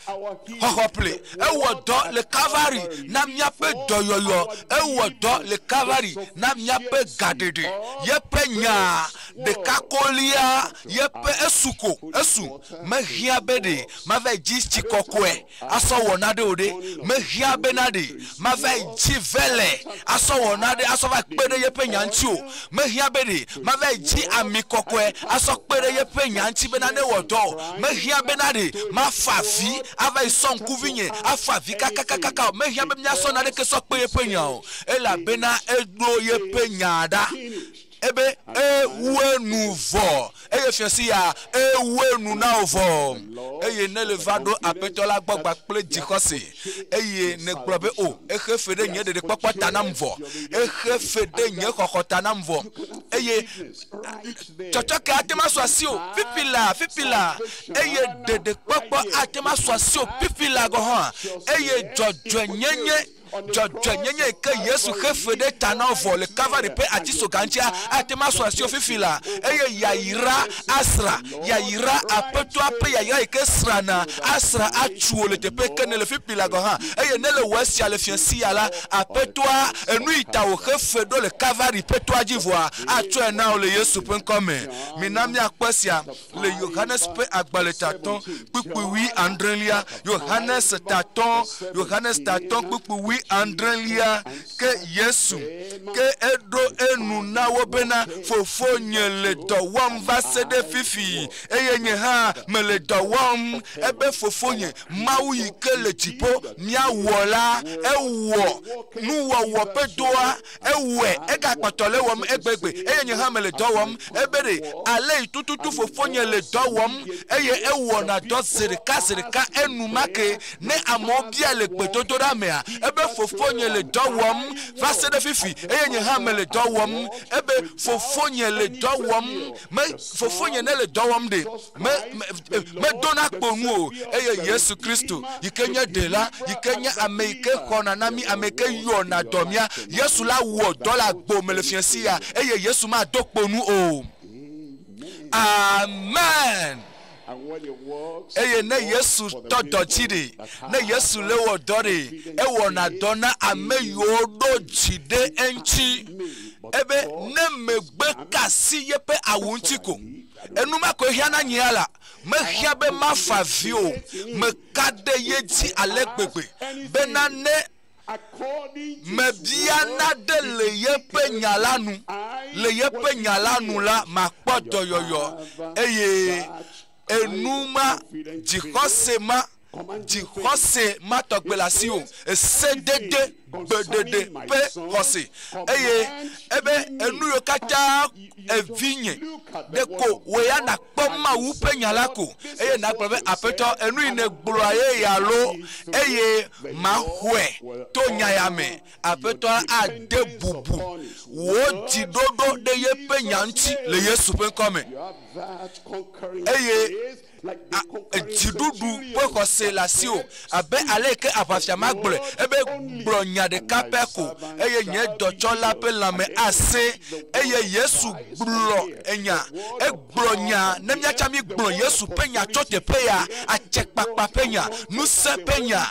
xɔxɔƒle ewɔ dɔ le Kalvari na míaƒe dɔyɔyɔ ewɔ dɔ le Kalvari na míaƒe gaɖeɖe yeƒe nya ɖeka kolia yeƒe esu ko esu mehiã be ɖe mava dzi tsi kɔkɔe asɔ wɔ na ɖe o ɖe mehiã bena ɖe mava dzi vele asɔ wɔ na ɖe asɔ va kpe ɖe yeƒe nya ŋuti o mehiã be ɖe mava dzi ami kɔkɔe asɔ kpe ɖe yeƒe nya ŋuti bena ne wɔ dɔ o mehiã bena ɖe mafa vi ava yi sɔ ŋkuvi nye afa vi kakakakaka o mehiã be míasɔ naneke sɔ kpe yeƒe nya o elabena eɖo yeƒe nya ɖa ebe ewu enu vɔ eye fia si ya ewu enu na wo vɔ eye ne le va ɖo aƒetɔ la gbɔ gba kple dzixɔse eye ne gblɔ be o exe fe ɖe nye ɖeɖekpɔkpɔ ta nam vɔ exe fe ɖe nye xɔxɔ ta nam vɔ eye tsɔtsɔke ate ŋu asu asi o fifi la fifi la eye ɖeɖekpɔkpɔ ate ŋu asu asi o fifi la gɔ hã eye dzɔdzɔenyenye dzɔdzɔenyenye yi ke Yesu xe fe ɖe ta na wo vɔ le Kalvari ƒe atisoga ŋutia ate ŋu asu asi o fifi la eye yayra asra yayra aƒetɔa ƒe yayra yi ke srana asra atsu wo le teƒe ke ne le fifi la gɔ hã eye ne le wɔ esia le fia sia la aƒetɔa enu yi ta wòxe fe ɖo le Kalvari ƒe toa dzi vɔa atsɔe na wo le Yesu ƒe ŋkɔ me mina míakpɔ esia le Yohanes ƒe agbalẽ tatɔ kpukpui wui adrelia Yohanes tatɔ Yohanes tatɔ kpukpui wui adrelia ke Yesu ke eɖo enu na wo bena fofonye le dɔ wɔm va se ɖe fifi eye nye hã mele dɔ wɔm ebe fofonye Mawu yi ke le dziƒo míawɔ la ewɔ nuwɔwɔ ƒe dɔa ewɔe egakpɔtɔ le wɔm egbegbe eye nye hã mele dɔ wɔm ebe ɖe ale yi tututu fofonye le dɔ wɔm eye ewɔna dɔ zi ɖeka zi ɖeka enumake ne amewo bia le gbedodoɖa mea ebe fofonye le dɔ wɔm va se ɖe fifi eye nye hã mele dɔ wɔm ebe fofonye le dɔ wɔm me fofonye ne le dɔ wɔm ɖe me medona kpo nu o eye Yesu Kristo yi ke nye ɖela yi ke nye ame yi ke xɔna na mí ame yi ke yɔna dɔ mía Yesu la wɔ dɔ le agbo me le fia sia eye Yesu mado kpo nu o. Amen. Eye ne Yesu tɔ dɔ dzi ɖe, ne Yesu le wɔ dɔ ɖe, ewɔna dɔ na ame yiwo ɖo dzi ɖe eŋuti. Ebe ne megbe ka asi yeƒe awu ŋuti ko, enuma koe hiã na nyea la, mehiã be mafa vi o. Meka ɖe ye dzi ale gbegbe bena ne mebia naɖe le yeƒe nya la nu, le yeƒe nya la nu la, makpɔ dɔyɔyɔ. Eye enuma, dzixɔse ma, dzixɔse ma tɔgbe le asiwò, esedede gbeɖeɖe ƒe xɔse. Eye ebe enu yiwo katã evinye ɖeko wò ya nakpɔ Mawu ƒe nya la ko, eye nagblɔ be, Aƒetɔ, enu yi nègblɔa ye ya loo, eye maxɔe to nya ya me. Aƒetɔ ade bubu wò dziɖoɖo ɖe yeƒe nya ŋuti le Yesu ƒe ŋkɔ me. Eye dziɖuɖu ƒe xɔse le asiwò abe ale yi ke aʋafia ma gblɔe ebe gblɔ nya ɖeka pɛ ko eye nye dɔtsɔla ƒe lãme ase. Eye Yesu gblɔ enya, egblɔ nya ne míatsa mi gblɔ Yesu ƒe nya tso teƒe ya, atsekpakpa ƒe nya, ŋusẽ ƒe nya,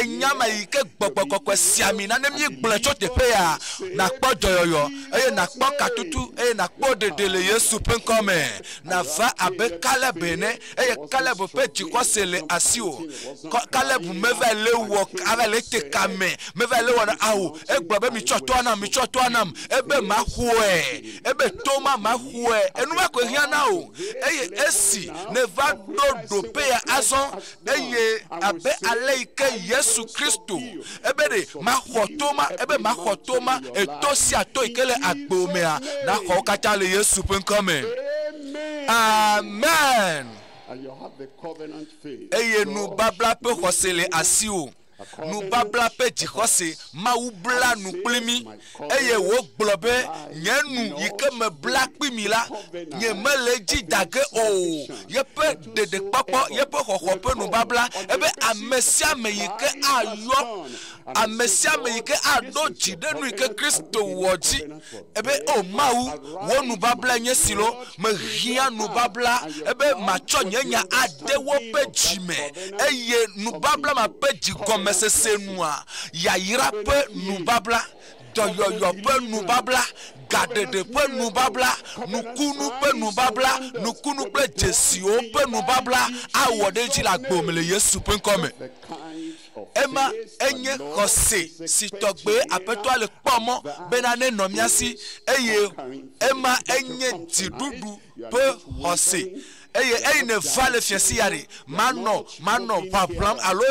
enya ma yi ke gbɔgbɔ kɔkɔe si ami na ne míegblɔe tso teƒe ya, nakpɔ dɔyɔyɔ eye nakpɔ katutu eye nakpɔ ɖeɖe le Yesu ƒe ŋkɔ me. Nava abe Kaleb ene, eye Kaleb ƒe dzixɔse le asiwò. Kaleb meva le wɔ ava le te kame, meva le wɔna awo. Egblɔ be mitsɔ toa nam, mitsɔ toa nam. Ebe maxɔe, ebe to ma maxɔe. Enu ma koe hiã na wò. Eye esi neva ɖo ɖoƒe ya azɔ, eye abe ale yi ke Yesu Kristo ebe ɖe maxɔ to ma, ebe maxɔ to ma, eto sia to yi ke le agbo mea, naxɔ wo katã le Yesu ƒe ŋkɔ me. Amen. Eye nubabla ƒe xɔse le asiwò. Nubabla ƒe dzixɔse, Mawu bla nu kpli mí eye wògblɔ be, nye nu yi ke mebla kpli mi la, nye mele edzi da ge o. Yeƒe ɖeɖekpɔkpɔ, yeƒe xɔxɔ ƒe nubabla, ebe ame sia ame yi ke ayɔ, ame sia ame yi ke aɖo dzi ɖe nu yi ke Kristo wɔ dzi, ebe o Mawu, wò nubabla nye si lo, mehiã nubabla, ebe matsɔ nye nya ade woƒe dzi me, eye nubabla ma ƒe dzigɔmesese nua, yayra ƒe nubabla, dɔyɔyɔ ƒe nubabla, gaɖeɖe ƒe nubabla, nukunu ƒe nubabla, nukunu kple dzesiwo ƒe nubabla awɔ ɖe edzi le agbo me le Yesu ƒe ŋkɔ me. Ema enye xɔse si tɔgbe Aƒetɔa le kpɔ mɔ bena nenɔ mía si, eye ema enye dziɖuɖu ƒe xɔse. Eye eyi neva le fiasi ya ɖe, manɔ manɔ ʋaʋlam alo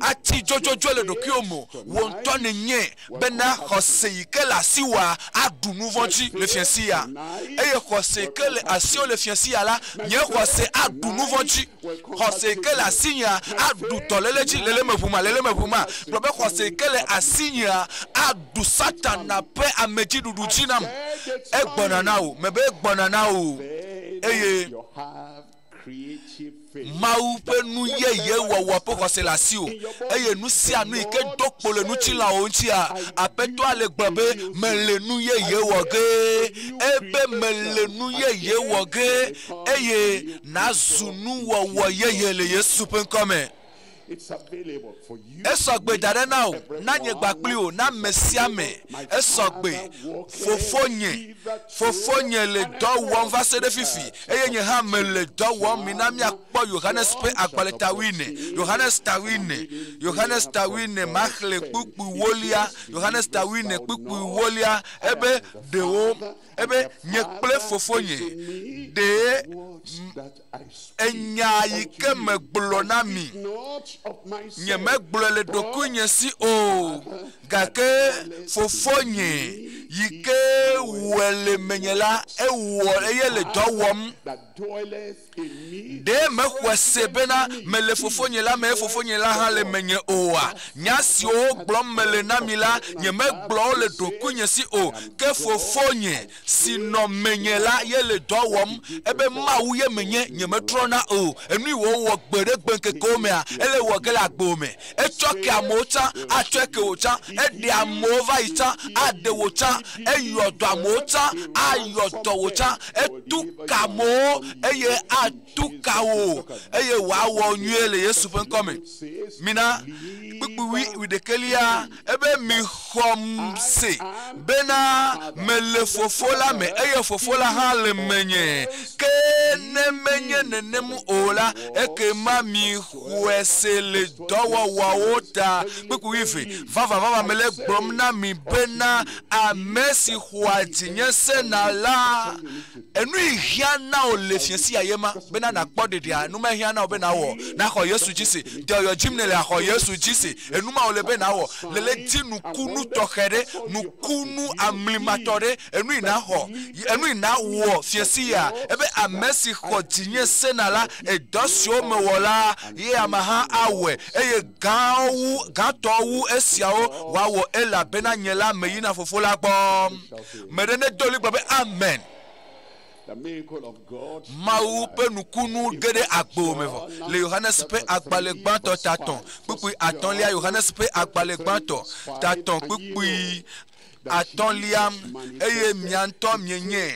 atsi dzodzodzoe le ɖokuiwò me o. Wò ŋutɔ nènyae bena xɔse yi ke le asiwòa aɖu nu vɔ̃ dzi le fiasi ya. Eye xɔse yi ke le asiwò le fiasi ya la, nye xɔse aɖu nu vɔ̃ dzi. Xɔse yi ke le asinyea aɖu dɔléle dzi le le me ʋuma, le le me ʋuma. Gblɔ be xɔse yi ke le asinyea aɖu Satana ƒe amedziɖuɖu dzi nam. Egbɔna na wò, mebe egbɔna na wò. Eye Mawu ƒe nu yeye wɔwɔ ƒe xɔse le asiwò. Eye nu sia nu yi ke do kpo le ŋutilãwo ŋutia, Aƒetɔa le gblɔ be mele nu yeye wɔ ge. Ebe mele nu yeye wɔ ge eye nazu nuwɔwɔ yeye le Yesu ƒe ŋkɔ me. Esɔgbe da ɖe na wò, na nye gba kpli wò, na ame sia ame. Esɔgbe, fofonye, fofonye le dɔ wɔm va se ɖe fifi, eye nye hã mele dɔ wɔm. Mina míakpɔ Yohanes ƒe agbalẽ ta wuiene, Yohanes ta wuiene, Yohanes ta wuiene, maxlẽ kpukpui wolia, Yohanes ta wuiene kpukpui wolia, ebe ɖewo, ebe nye kple fofonye ɖe enya yi ke megblɔ na mi. Nye megblɔe le ɖokuinye si o, gake fofonye yi ke wɔe le menye la, ewɔ eye le dɔ wɔm. Ɖe mexɔe se bena mele fofonye la me, fofonye la hã le menye oa? Nya siwo gblɔm mele na mi la, nye megblɔ wo le ɖokuinye si o, ke fofonye si nɔ menye la ye le dɔ wɔm. Ebe Mawu ye menye, nye metrɔna o. Enu yi wòwɔ gbe ɖe gbe ŋkekewo mea, ele wɔ ge le agbewo me. Etsɔ ke amewo tsã, atsɔe ke wò tsã, eɖe amewo va yi tsã, aɖe wò tsã, eyɔ dɔ amewo tsã, ayɔ dɔ wò tsã, etu ka amewo eye atu ka wò eye wòawɔ nyuie le Yesu ƒe ŋkɔ me. Mina kpukpui wuiɖekɛlia ebe mixɔm se bena mele Fofo la me eye Fofo la hã le menye. Ke ne menye nenem o la, ekema mixɔe se le dɔwɔwɔwo ta. Kpukpui wuieve, vavã vavã mele gblɔm na mi bena ame si xɔa dzinye sena la, enu yi hiã na wò le fiẽ sia ye ma bena nakpɔ ɖeɖea, nu ma hiã na wò be nawɔ, naxɔ Yesu dzi se. Dɔyɔ dzim nèle axɔ Yesu dzi se. Enu ma wòle be nawɔ. Lele di nukunu tɔxɛ ɖe, nukunu amlimatɔ ɖe, enu yi naxɔ, enu yi nawɔ fiẽ sia ebe ame si xɔ dzinye sena la, edɔ siwo mewɔ la, ye ame hã awɔe eye gãwo wu, gãtɔwo wu esiawo wòawɔ elabena nye la meyina Fofo la gbɔ. Me ɖe nedo ɣli gblɔ be amen.
The miracle of God.
Mawu ƒe nukunu ge ɖe agbewo me vɔ. Le Yohanes ƒe agbalẽ gbãtɔ ta tɔ̃ kpukpui atɔ̃lia, Yohanes ƒe agbalẽ gbãtɔ ta tɔ̃ kpukpui atɔ̃lia, eye mia ŋutɔ mienye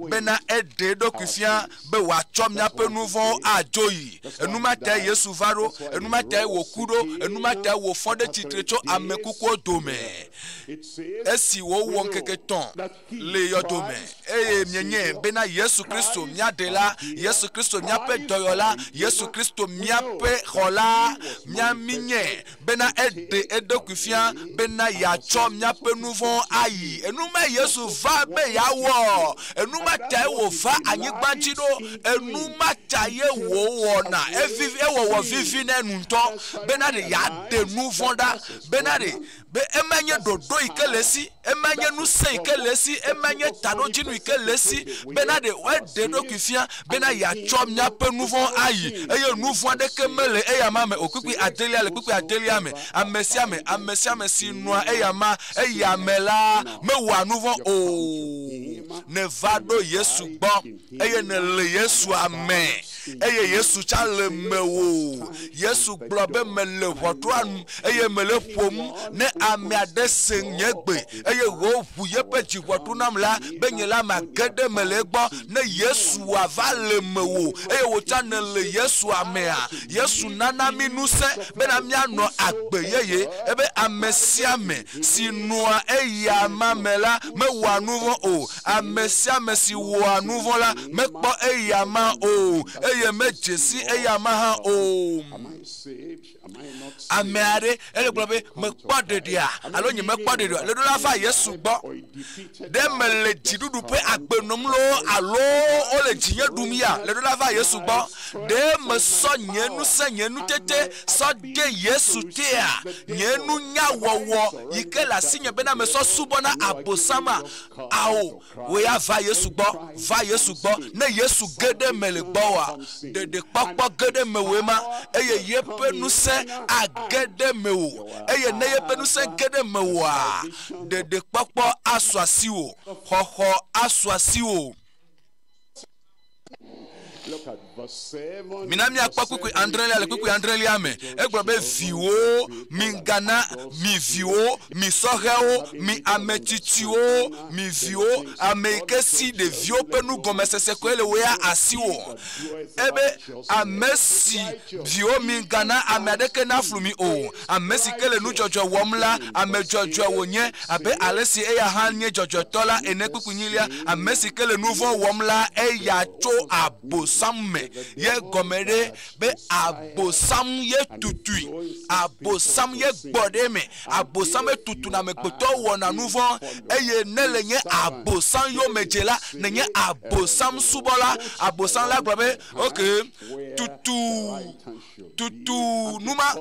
bena eɖe eɖokui fia be wòatsɔ miaƒe nu vɔ̃wo adzo yi. Enumatae Yesu va ɖo, enumatae wòku ɖo, enumatae wòfɔ ɖe tsitre tso ame kukuwo dome.
It says,
Esi wòwɔ ŋkeke tɔ̃ le yɔdome eye mienye bena Yesu Kristo mía ɖela, Yesu Kristo míaƒe dɔyɔla, Yesu Kristo míaƒe xɔla, mía minye bena eɖe eɖokui fia bena yeatsɔ míaƒe nu vɔ̃wo ayi. Enuma Yesu va be yeawɔ, enuma tae wòva anyigba dzi ɖo, enuma ta ye wòwɔna, evivi ewɔwɔ vivi nɛ ŋutɔ bena ɖe yeaɖe nu vɔ̃ ɖa, bena ɖe be ema nye ɖoɖo yi ke le esi, ema nye ŋusẽ yi ke le esi, ema nye taɖodzinu yi ke le esi bena ɖe woaɖe eɖokui fia bena yeatsɔ míaƒe nu vɔ̃ ayi eye nu vɔ̃ aɖeke mele eya ma me o. Kpukpui adelia le kpukpui adelia me, ame sia ame, ame sia ame si nɔa eya ma eya me la mewɔa nu vɔ̃ o. Neva ɖo Yesu gbɔ eye nèle Yesua me eye Yesu tsã le mewò. Yesu gblɔ be mele ʋɔtrua nu eye mele ƒom ne ame aɖe se nye gbe eye wòʋu yeƒe dziʋɔtru nam la be nye la mage ɖe me le egbɔ. Ne Yesua va le mewò eye wò tsã nèle Yesua mea, Yesu nana mí ŋusẽ bena míanɔ agbe yeye ebe ame sia ame si nɔa eya ma me la mewɔa nu vɔ̃ o. Ame sia ame si wɔa nu vɔ̃ la mekpɔ eya ma o eye medze si eya ma hã o.
Am I saved? Am I not saved?
Ame aɖe ele gblɔ be mekpɔ ɖeɖea alo nye mekpɔ ɖeɖea le ɖo la va Yesu gbɔ. Ɖe mele dziɖuɖu ƒe agbe nɔm loo alo wole dzinye ɖum ya le ɖo la va Yesu gbɔ. Ɖe mesɔ nye ŋusẽ nye nutete sɔ de Yesu tea nye nunyawɔwɔ yi ke le asinye bena mesɔ subɔna abosama ao wò ya va Yesu gbɔ, va Yesu gbɔ. Ne Yesu ge ɖe me le gbɔwòa, ɖeɖekpɔkpɔ ge ɖe mewòe ma eye yeƒe ŋusẽ age ɖe mewò eye ne yeƒe ŋusẽ ge ɖe mewòa, ɖeɖekpɔkpɔ asu asiwò, xɔxɔ asu asiwò.
Look at verse 7.
Mina míakpɔ kpukpui adrelia le kpukpui adrelia me. Egblɔ be viwo migana mi viwo, mi sɔhɛwo, mi ametsitsiwo, mi viwo, ame yi ke si ɖeviwo ƒe nugɔmesese koe le wo ya asiwò. Ebe ame si viwo migana ame aɖeke naflu mi o. Ame si ke le nu dzɔdzɔe wɔm la, ame dzɔdzɔe wònye abe ale si eya hã nye dzɔdzɔetɔ la ene. Kpukpui nyilia, ame si ke le nu vɔ̃ wɔm la, eya tso abosam me. Ye gɔme ɖe be abosam ye tutui, abosam ye gbɔ ɖe eme, abosam ye tutuna amegbetɔ wɔna nu vɔ̃ eye ne le nye abosam yomedze la, nenye abosam subɔla, abosam la gblɔ be ok tutu tutu numa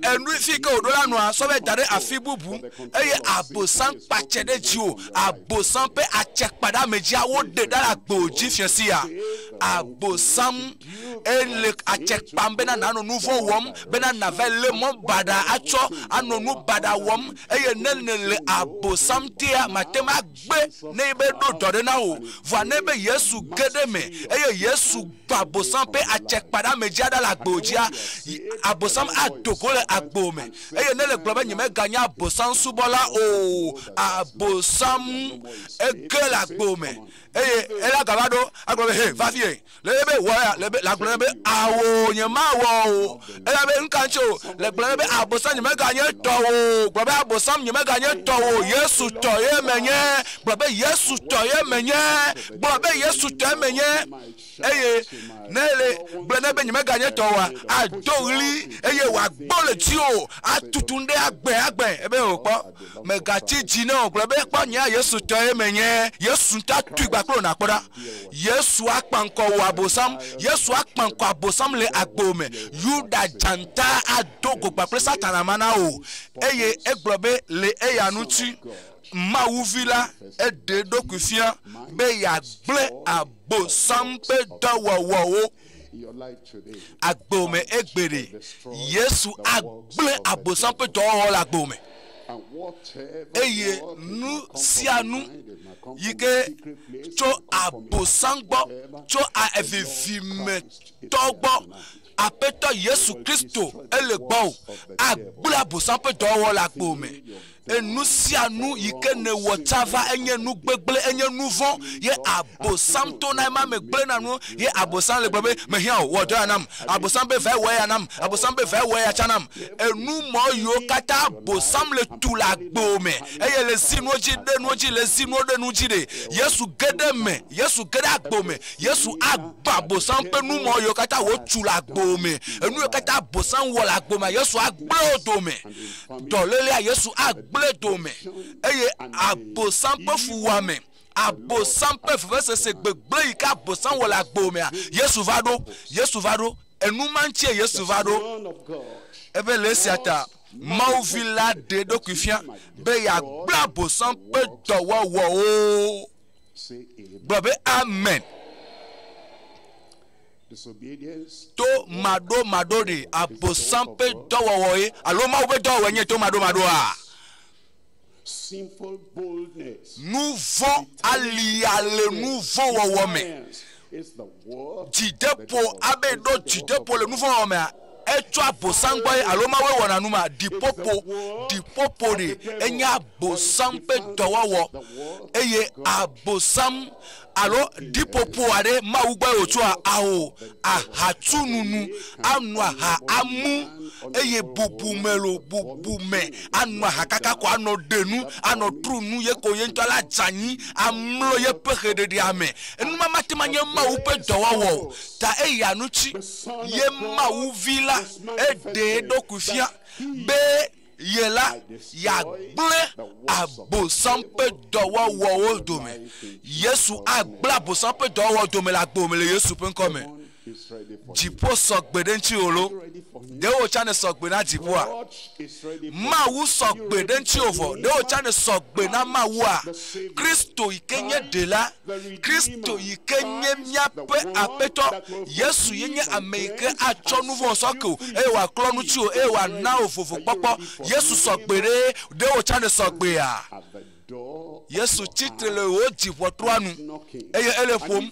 enu fi ke wòɖo la nɔa sɔ be da ɖe afi bubu eye abosam kpatse ɖe dziwò. Abosam ƒe atsɛkpaɖeamedzia woɖe ɖa le agbewo dzi fiẽ sia. Abosam Abosam ele atse kpam bena nanɔ nu vɔ̃ wɔm bena nava lé mɔ baɖa atsɔ anɔ nu baɖa wɔm eye ne nèle Abosam tea mate ŋu agbe ne be ɖo dɔ ɖe na wò. Vɔa ne be Yesu ge ɖe eme eye Yesu gbã Abosam ƒe atsekpaɖeamedzia ɖa le agbo dzia, Abosam ado go le agbo me. Eye ne le gblɔ be nyemeganye Abosam subɔla o, Abosam ege le agbo me. Eye ela gava ɖo agblɔ be he va fie. Le ye be wɔ ya le be le agblɔ be awo nyemawɔ o. Ela be nuka ŋuti o. Le gblɔ be Abosam nyemeganye tɔ o. Gblɔ be Abosam nyemeganye tɔ o. Yesu tɔ ye menye. Gblɔ be Yesu tɔ ye menye. Gblɔ be Yesu tɔ ye menye. Eye ne le gblɔ ne be nyemeganye tɔ oa, ado ɣli eye wòagbɔ le dziwò atutu ŋɖe agbe agbe. Ebe o kpɔ megatsi dzi ne o. Gblɔ be kpɔ nyea Yesu tɔ ye menye. Yesu ŋutɔ atui gba kple wò nakpɔ ɖa. Yesu akpa ŋkɔ wò Abosam. Yesu akpa ŋkɔ Abosam le agbo me. Yuda dzata ado go gba kple Satana ma na wò. Eye egblɔ be le eya ŋuti Mawuvi la eɖe eɖokui fia be yeagblẽ Abosam ƒe dɔwɔwɔwo. Agbo me egbe ɖe, Yesu agblẽ Abosam ƒe dɔwɔwɔ le agbo me. Eye nu sia nu yi ke tso Abosam gbɔ, tso evivimetɔ gbɔ, Aƒetɔ Yesu Kristo ele gbɔwò, agblẽ Abosam ƒe dɔwɔwɔ le agbo me. Enu sia nu yi ke nèwɔ tsã va enye nu gbegblẽ, enye nu vɔ̃ ye Abosam tona ema me gblẽna nu ye Abosam le gblɔ be mehiã o, wɔ dɔ ya nam. Abosam be vae wɔ eya nam. Abosam be vae wɔ eya tsã nam. Enu mɔ yiwo katã Abosam le tu le agbo me eye le zi nuwo dzi ɖe nuwo dzi le zi nuwo ɖe nu dzi ɖe. Yesu ge ɖe eme. Yesu ge ɖe agbo me. Yesu agbã Abosam ƒe nu mɔ yiwo katã wòtu le agbo me. Enu yiwo katã Abosam wɔ le agbo mea, Yesu agblẽ wo dome. Dɔlélea Yesu agblẽ dome eye Abosam ƒe fuwɔame, Abosam ƒe vevesese gbegblẽ yi ke Abosam wɔ le agbo mea, Yesu va ɖo. Yesu va ɖo. Enu ma ŋutie Yesu va ɖo. Ebe le esia ta Mawu Vi la ɖe eɖokui fia be yeagblẽ Abosam ƒe dɔwɔwɔwo. Gblɔ be amen. To maɖomaɖo ɖe Abosam ƒe dɔwɔwɔ ye alo Mawu ƒe dɔwɔwɔe nye to maɖomaɖoa? Nu vɔ̃ alia le nu vɔ̃ wɔwɔ me. Dzideƒo abe ɖo dzideƒo le nu vɔ̃ wɔwɔ mea, etso Abosam gbɔ ye alo Mawue wɔna nu ma? Ɖiƒoƒo, ɖiƒoƒo ɖe enye Abosam ƒe dɔwɔwɔ eye Abosam alo ɖiƒoƒo aɖe Mawu gbɔe wòtsoa? Ao, ahatsununu, ano aha amu eye bubume lo, bubume, ano aha kaka ko anɔ ɖe nu, anɔ tru nu ye ko ye ŋutɔ la dze anyi amlɔ yeƒe xeɖeɖea me. Enuma mate ŋu anye Mawu ƒe dɔwɔwɔ o. Ta eya ŋuti ye Mawu Vi la eɖe eɖokui fia be ye la yeagblẽ Abosam ƒe dɔwɔwɔwo dome. Yesu agblẽ Abosam ƒe dɔwɔwɔ dome le agbo me le Yesu ƒe ŋkɔ me. Dziƒo sɔ gbe ɖe ŋutiwò lo. Ɖe wò tsã nèsɔ gbe na dziƒoa? Mawu sɔ gbe ɖe ŋutiwò vɔ. Ɖe wò tsã nèsɔ gbe na Mawua? Kristo yi ke nye Ɖela, Kristo yi ke nye míaƒe Aƒetɔ, Yesu ye nye ame yi ke atsɔ nu vɔ̃ sɔ ke wò eye wòaklɔ nu tsiwò eye wòana wò vovokpɔkpɔ. Yesu sɔ gbe ɖe. Ɖe wò tsã nèsɔ gbea? Yesu tsi tre le wò dziʋɔtrua nu eye ele ƒom.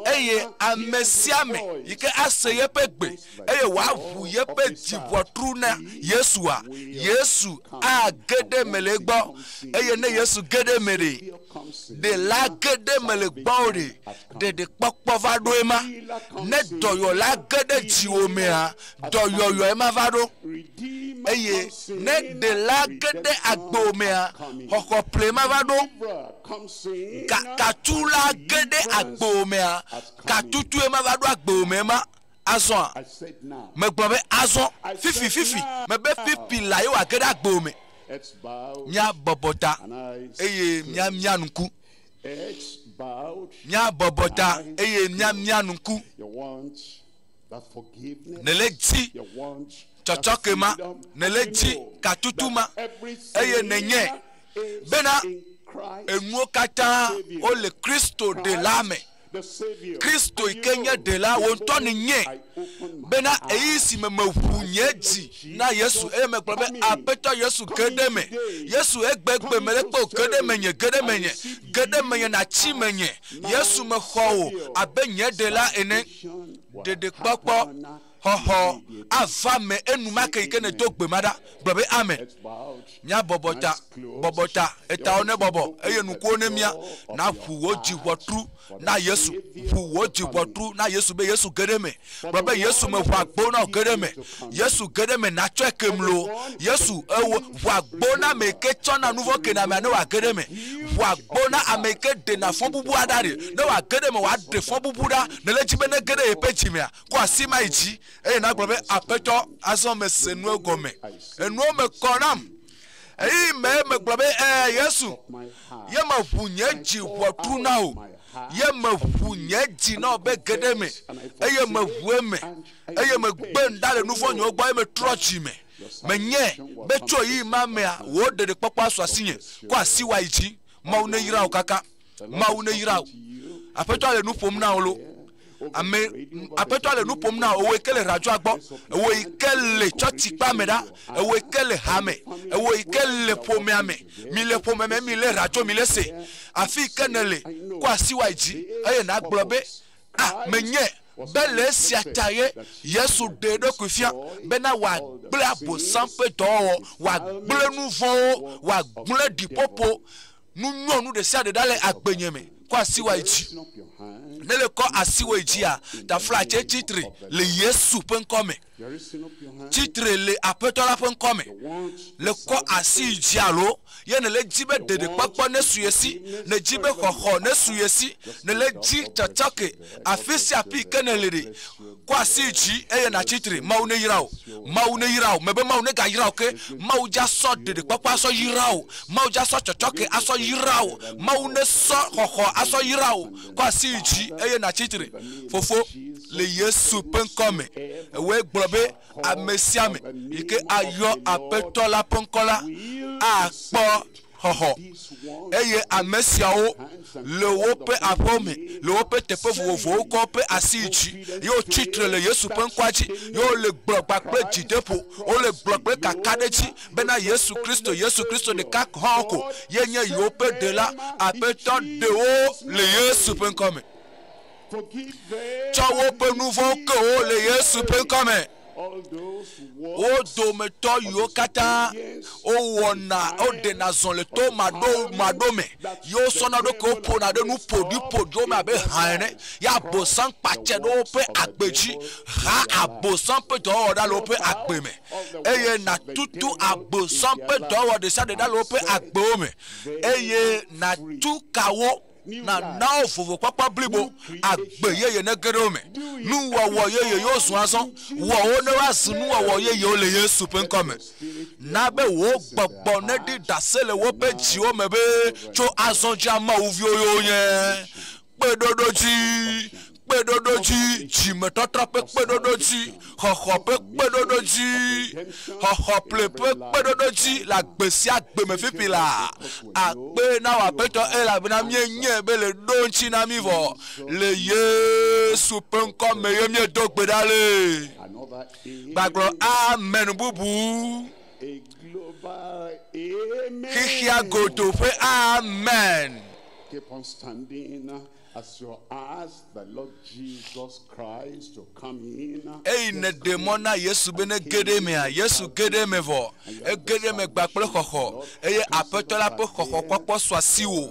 Eye ame sia ame yi ke ase yeƒe gbe eye wòaʋu yeƒe dziʋɔtru na Yesua, Yesu age ɖe eme le egbɔ. Eye ne Yesu ge ɖe eme ɖe, ɖe la ge ɖe eme le gbɔwò ɖe, ɖeɖekpɔkpɔ va ɖo ema. Ne dɔyɔla ge ɖe dziwò mea, dɔyɔyɔ ema va ɖo. Eye ne ɖela ge ɖe agbo mea, xɔxɔ ƒle ma va ɖo. Ka katula ge ɖe agbo mea, katutue ma va ɖo agbo me ma. Azɔa, megblɔ be azɔ, fifi, fifi, mebe fifi la ye wòage ɖe agbo me. Míabɔbɔ ta eye míamia ŋku. Míabɔbɔ ta eye míamia ŋku. Nèle dzi tsɔtsɔke ma, nèle dzi katutu ma, eye nènyae bena enuwo katã wole Kristo Ɖela me. Kristo yi ke nye ɖela, wò ŋutɔ nènyɛ bena ɣeyiɣi si me meʋu nye dzi na Yesu eye megblɔ be, Aƒetɔ Yesu, ge ɖe eme. Yesu, egbegbe mele kpe wò, ge ɖe menye, ge ɖe menye, ge ɖe menye nàtsi menye. Yesu, mexɔ wò abe nye ɖela ene. Ɖeɖekpɔkpɔ xɔxɔ ava me enumake yi ke nèdo gbe ma ɖa. Gblɔ be, Amen. Míabɔbɔ ta, bɔbɔ ta, etawo nebɔbɔ eye nukuwo nemia. Naʋu wò dzi ʋɔtru na Yesu. Ʋu wò dzi ʋɔtru na Yesu be Yesu ge ɖe eme. Gblɔ be, Yesu, meʋu agbo na wò, ge ɖe eme. Yesu, ge ɖe eme nàtsɔe kem loo. Yesu, ewɔ, ʋu agbo na ame yi ke tsɔna nu vɔ̃ kena amea ne wòage ɖe eme. Ʋu agbo na ame yi ke ɖena fɔbubu aɖa ɖi ne wòage ɖe eme wòaɖe fɔbubu ɖa. Nèle edzi be nege ɖe yeƒe dzi mea? Kɔ asi ma yi dzi eye nàgblɔ be, Aƒetɔ, azɔ mese nuwo gɔme. Enuwo me kɔ nam. Ɣeyiɣi mee megblɔ be, Ɛ̃, Yesu, ye meʋu nye dzi ʋɔtru na wò. Ye meʋu nye dzi na wò be ge ɖe eme, eye meʋu eme, eye megbe nu ɖa le nu vɔ̃ nyewo gbɔ eye metrɔ dzi me. Menyae be tso ɣeyiɣi ma mea, wò ɖeɖekpɔkpɔ asu asinye. Kɔ asi wò ayi dzi. Mawu neyra wò kaka. Mawu neyra wò. Aƒetɔa le nu ƒom na wò lo. Ame, Aƒetɔa le nu ƒom na wò, ewòe ke le radioa gbɔ, ewòe ke le tsɔtsikpea me ɖa, ewòe ke le hame, ewòe ke le ƒomea me. Mi le ƒome me, mi le radio, mi le se. Afi yi ke nèle, kɔ asi wò ayi dzi eye nàgblɔ be, Ah, menyae be le esia ta ye Yesu ɖe eɖokui fia bena wòagblẽ Abosam ƒe dɔwɔwɔ, wòagblẽ nu vɔ̃wo, wòagblẽ ɖiƒoƒo, nu nyɔnu ɖe sia ɖe ɖa le agbenye me. Kɔ asiwò yi dzi. Ne le kɔ asiwò yi dzia, taflatse tsitre le Yesu ƒe ŋkɔ me. Tsitre le Aƒetɔ la ƒe ŋkɔ me. Le kɔ asi yi dzi alo ye nèle dzi be ɖeɖekpɔkpɔ nesu ye si, nèdzi be xɔxɔ nesu ye si, nèle dzi tsɔtsɔke afi sia afi yi ke nèle ɖe. Kɔ asi yi dzi eye nàtsi tre. Mawu neyra wò. Mawu neyra wò. Mebe Mawu negayra wò ke. Mawu dza sɔ ɖeɖekpɔkpɔ asɔ yra wò. Mawu dza sɔ tsɔtsɔke asɔ yra wò. Mawu nesɔ xɔxɔ asɔ yra wò. Kɔ asi yi dzi eye nàtsi tre. Fofo, le Yesu ƒe ŋkɔ me, ewɔe gblɔ be ame sia ame yi ke ayɔ Aƒetɔ la ƒe ŋkɔ la akpɔ xɔxɔ. Eye ame siawo le woƒe aƒewo me, le woƒe teƒe vovovowo kɔ woƒe asi yi dzi, ye wotsi tre le Yesu ƒe ŋkɔa dzi, ye wole gblɔ kpakple dzideƒo, wole gblɔ kple kakaɖedzi bena Yesu Kristo, Yesu Kristo ɖeka hɔ̃ ko ye nye yewoƒe Ɖela. Aƒetɔ, ɖe wo le Yesu ƒe ŋkɔ me. Tsɔ woƒe nu vɔ̃wo ke wo le Yesu ƒe ŋkɔ me. Wo dometɔ yiwo katã wowɔna, woɖena zɔ le to maɖo me, ye wosɔna ɖokuiwo ƒona ɖe nu ƒoɖiƒoɖiwo me abe hã ene, ye Abosam kpatse ɖe woƒe agbe dzi, ha Abosam ƒe dɔwɔwɔ ɖa le woƒe agbe me, eye nàtutu Abosam ƒe dɔwɔwɔ ɖesiaɖe ɖa le woƒe agbewo me, eye nàtu ka wo. Nàna wo vovokpɔkpɔ blibo, agbe yeye nege ɖe wo me, nuwɔwɔ yeye yewo zu azɔ. Wɔ wo ne woazu nuwɔwɔ yeyewo le Yesu ƒe ŋkɔ me. Na be wò gbɔgbɔ neɖi ɖase le woƒe dziwo me be tso azɔ dzia Mawu viwo yewo nye. Kpeɖoɖodzi, kpeɖoɖodzi, dzimetɔtrɔ ƒe kpeɖoɖodzi, xɔxɔ ƒe kpeɖoɖodzi, xɔxɔ ƒle ƒe kpeɖoɖodzi le agbe sia agbe me fifi laa. Akpe na wò Aƒetɔ elabena míenyae be le ɖo ŋuti na mí vɔ. Le Yesu ƒe ŋkɔ me ye míedo gbe ɖa le. Gbagblɔ amen bubu. Xexea godoo ƒe amen.
Keep on standing as you ask the Lord Jesus Christ to come in.
Eyi nèɖe mɔ na Yesu be nege ɖe emea, Yesu ge ɖe eme vɔ. Ege ɖe eme gba kple xɔxɔ, eye Aƒetɔ la ƒe xɔxɔkpɔkpɔ su asiwò,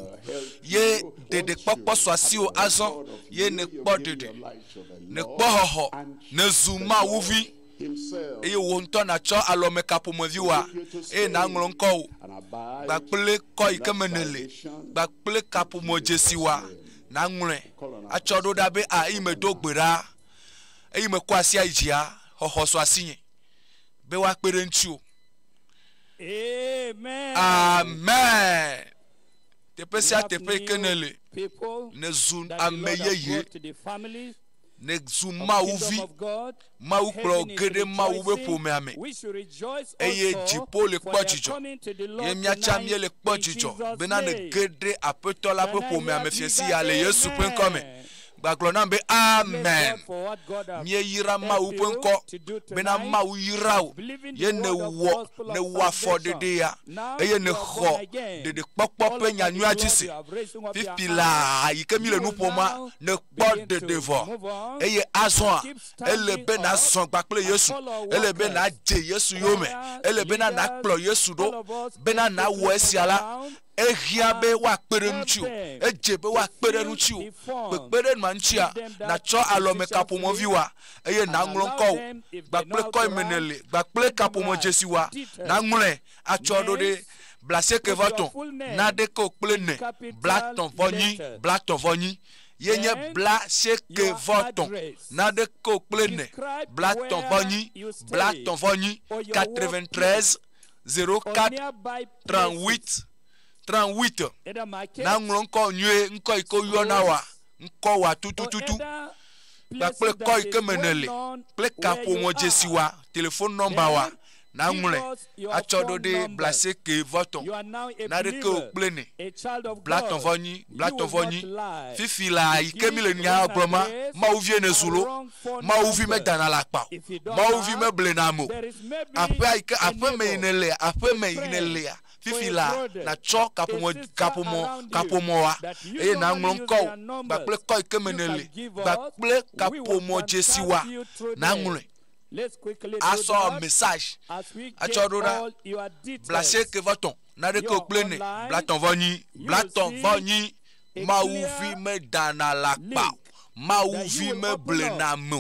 ye ɖeɖekpɔkpɔ su asiwò azɔ, ye nèkpɔ ɖeɖe, nèkpɔ xɔxɔ, nèzu Mawuvi, eye wò ŋutɔ nàtsɔ alɔmeka ƒomevi wa, eye nàŋlɔ ŋkɔwò kpakple kɔ yi ke me nèle, kpakple kaƒomedzesi wa, nàŋlɔe atsɔ ɖo ɖa be, a eyi medo gbe ɖa, eyi mekɔ asi ayi dzia, xɔxɔ su asinye be woakpe ɖe ŋutiwò.
Amen.
Amen. Teƒe sia
We have
teƒe yi ke
new
nèle,
people
nèzu
that the
ame
Lord has
yeye,
brought to the families
nèzu
of
Mawu
kingdom
vi.
of God.
Mawu kplɔ
Heaven is
ge ɖe Mawu ƒe
rejoicing.
ƒomea me.
We should rejoice
Eye
also
dziƒo le
for
kpɔ
their
dzidzɔ.
coming to the
Ye
Lord
míatsa
tonight
míele kpɔ
in
dzidzɔ
Jesus'
bena
name.
nège ɖe Aƒetɔ la ƒe
Can I
ƒomea
hear
me fiẽ
bigger
sia le Yesu ƒe ŋkɔ me.
amen?
Gbagblɔ nam be
Bless
amen.
God for what God has
Míeyra Mawu
helped
ƒe
you
ŋkɔ
to do
bena
tonight.
Mawu yra wò
Believing
ye
the word of
nèwɔ
gospel of
nèwɔ
salvation.
afɔɖeɖe ya
Now
eye
you are
nèxɔ
born again.
ɖeɖekpɔkpɔ
All
ƒe
over the
nyanyuia dzi
globe
se.
you have raised up your
Fifi
hand.
laa yi ke mi
You
le nu
will
ƒom ma
now
nèkpɔ
begin to
ɖeɖe vɔ
move on.
eye azɔa
Keep
ele
standing
be
up
nazɔ gba kple
and
Yesu
follow
ele be
workers.
nadze Yesu yome
Choir,
ele bena
leaders,
nakplɔ Yesu
all
ɖo
of us
bena
let's
nawɔ
quickly move
esia la
around
ehiã be
and
woakpe ɖe
help
ŋutiwò
them
edze be
to
woakpe ɖe
fill
ŋutiwò
the forms.
kpekpe ɖe nua ŋutia
Give them that
natsɔ alɔme
decision
kaƒomɔvi
slip
wa eye
and
naŋlɔ
allow
ŋkɔwò
them, if they know
gbakple
how
kɔ
to
yi me
write,
nèle gbakple
let them
kaƒomɔ
write
dzesi wa
details,
naŋlɔe atsɔ ɖo ɖe
names,
blasieke
put
vɔ
your
tɔn
full name
naɖeke kple
in
ne
capital
blatɔn vɔ nyi
letters.
blatɔn vɔ nyi ye nye
Then
blasieke
your
vɔ tɔn
address.
naɖeke kple ne
Describe
blatɔn vɔ
where
nyi
you stay
blatɔn vɔ nyi
or your
93
or
04
nearby
38
places.
38
Either market
naŋlɔ ŋkɔ nyuie ŋkɔ yi ke woyɔna wa ŋkɔ wa
or
tutututu
other
kpakple
places
kɔ
that
yi
is
ke me
well
nèle
known
kple
where you
kaƒomɔdzesi
are.
wa telefon nɔmba wa
Then
naŋlɔe
give us your
atsɔ ɖo
phone
ɖe
numbers.
blasieke vɔ tɔn
You are now a
naɖeke o
believer,
kple ne
a child of
blatɔn
God.
vɔ nyi
You will
blatɔn vɔ
not
nyi
lie.
fifi la yi
You
ke mi le
give
nya
wrong
gblɔm ma
address
mawuvie ne zu
and
lo
wrong phone
mawuvi
number.
medana le akpa o
If you don't
mawuvi
have,
meblena ame o
there is maybe
aƒea yi ke
a
aƒeme yi
neighbor,
ne lea aƒeme yi ne
friend,
lea fifi
or a
la
brother,
natsɔ
a
kaƒomɔ
sister
kaƒomɔ
around you
kaƒomɔ wa
that you
eye naŋlɔ
normally use
ŋkɔwò
their numbers.
gbakple kɔ yi ke me
You
ne
can
le
give us.
gbakple
We will
kaƒomɔ dzesi wa
contact you through them.
naŋlɔe
Let's quickly do
asɔ
that
message
as we
atsɔ
get
ɖo ɖa
all your details.
blasieke vɔ tɔn naɖeke
You're
kple ne
online.
blatɔn vɔ nyi
You will
blatɔn vɔ
see
nyi
a
mawuvi
clear
medana le akpa o
link that you
mawuvi
will open
meblena
up
ame o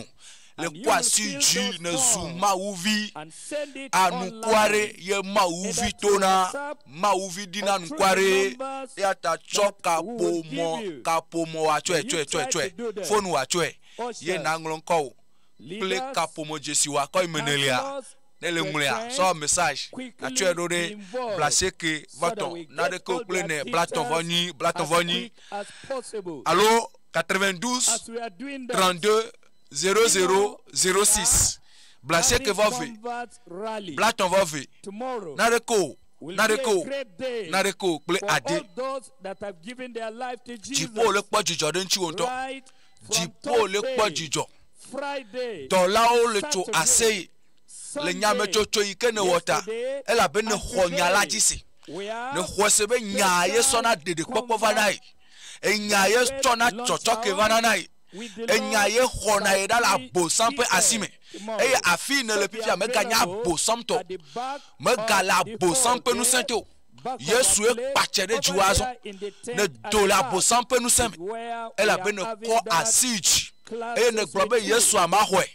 le
and you
kɔ
will
asi
fill
dzi
those
ne zu
forms
mawuvi
and send it
anukware
online
ye mawuvi
either through
tona
WhatsApp
mawuvi dina
or through the
anukware
numbers
eya ta tsɔ
that we will give
kaƒomɔ
you.
kaƒomɔ wa tsɔe
You
tsɔe tsɔe
try to
tsɔe
do that.
fonu wa tsɔe ye
Ushers,
naŋlɔ ŋkɔwò kple
leaders,
kaƒomɔ dzesi wa kɔ yi me nelia
counselors,
ne le
the
ŋlɔea
friends,
sɔ message natsɔe ɖo
quickly
ɖe
be involved
blasieke
so
vɔ
that
tɔn
we get
naɖeke
all
kple
their
ne blatɔn vɔ
details
nyi blatɔn
as
vɔ nyi
quick as possible.
alo 92
As we are doing that,
32 00 06 blasieke
having
vɔ ve
convert rally
blatɔn vɔ ve
tomorrow
naɖeke o
will be
naɖeke
a
o
great day
naɖeke o kple
for all
ade
those that have given their life to Jesus.
dziƒo le kpɔ dzidzɔ ɖe ŋutiwò ŋutɔ
Right from
dziƒo le kpɔ
Thursday,
dzidzɔ
Friday,
dɔlawo le tso
Saturday,
aseye le
Sunday,
nyametsotso yi ke ne wɔ ta
yesterday,
elabe ne
and
xɔ nya la
today.
dzi se
We are
ne xɔ se be nya ye sɔna ɖeɖekpɔkpɔ va na ye enya ye tsɔna tsɔtsɔke va na ye
with the
enya
Lord
ye xɔna ye ɖa le
by
abosam ƒe
3
asi me
p.m.
eye afi yi ne le
So be
fifia meganye
available
abosam tɔ
at the back
megale
of the
abosam
hall
ƒe ŋusẽ
there,
te o
back of
Yesu
our
ye
place,
kpatsɛ ɖe
over
dziwò azɔ
there in the tent
ne
at
do
the
le
back
abosam ƒe ŋusẽ
is
me
where we
elabe
are
ne
having
kɔ
that
asi dzi
class
eye ne gblɔ be
with you.
Yesu amaxɔe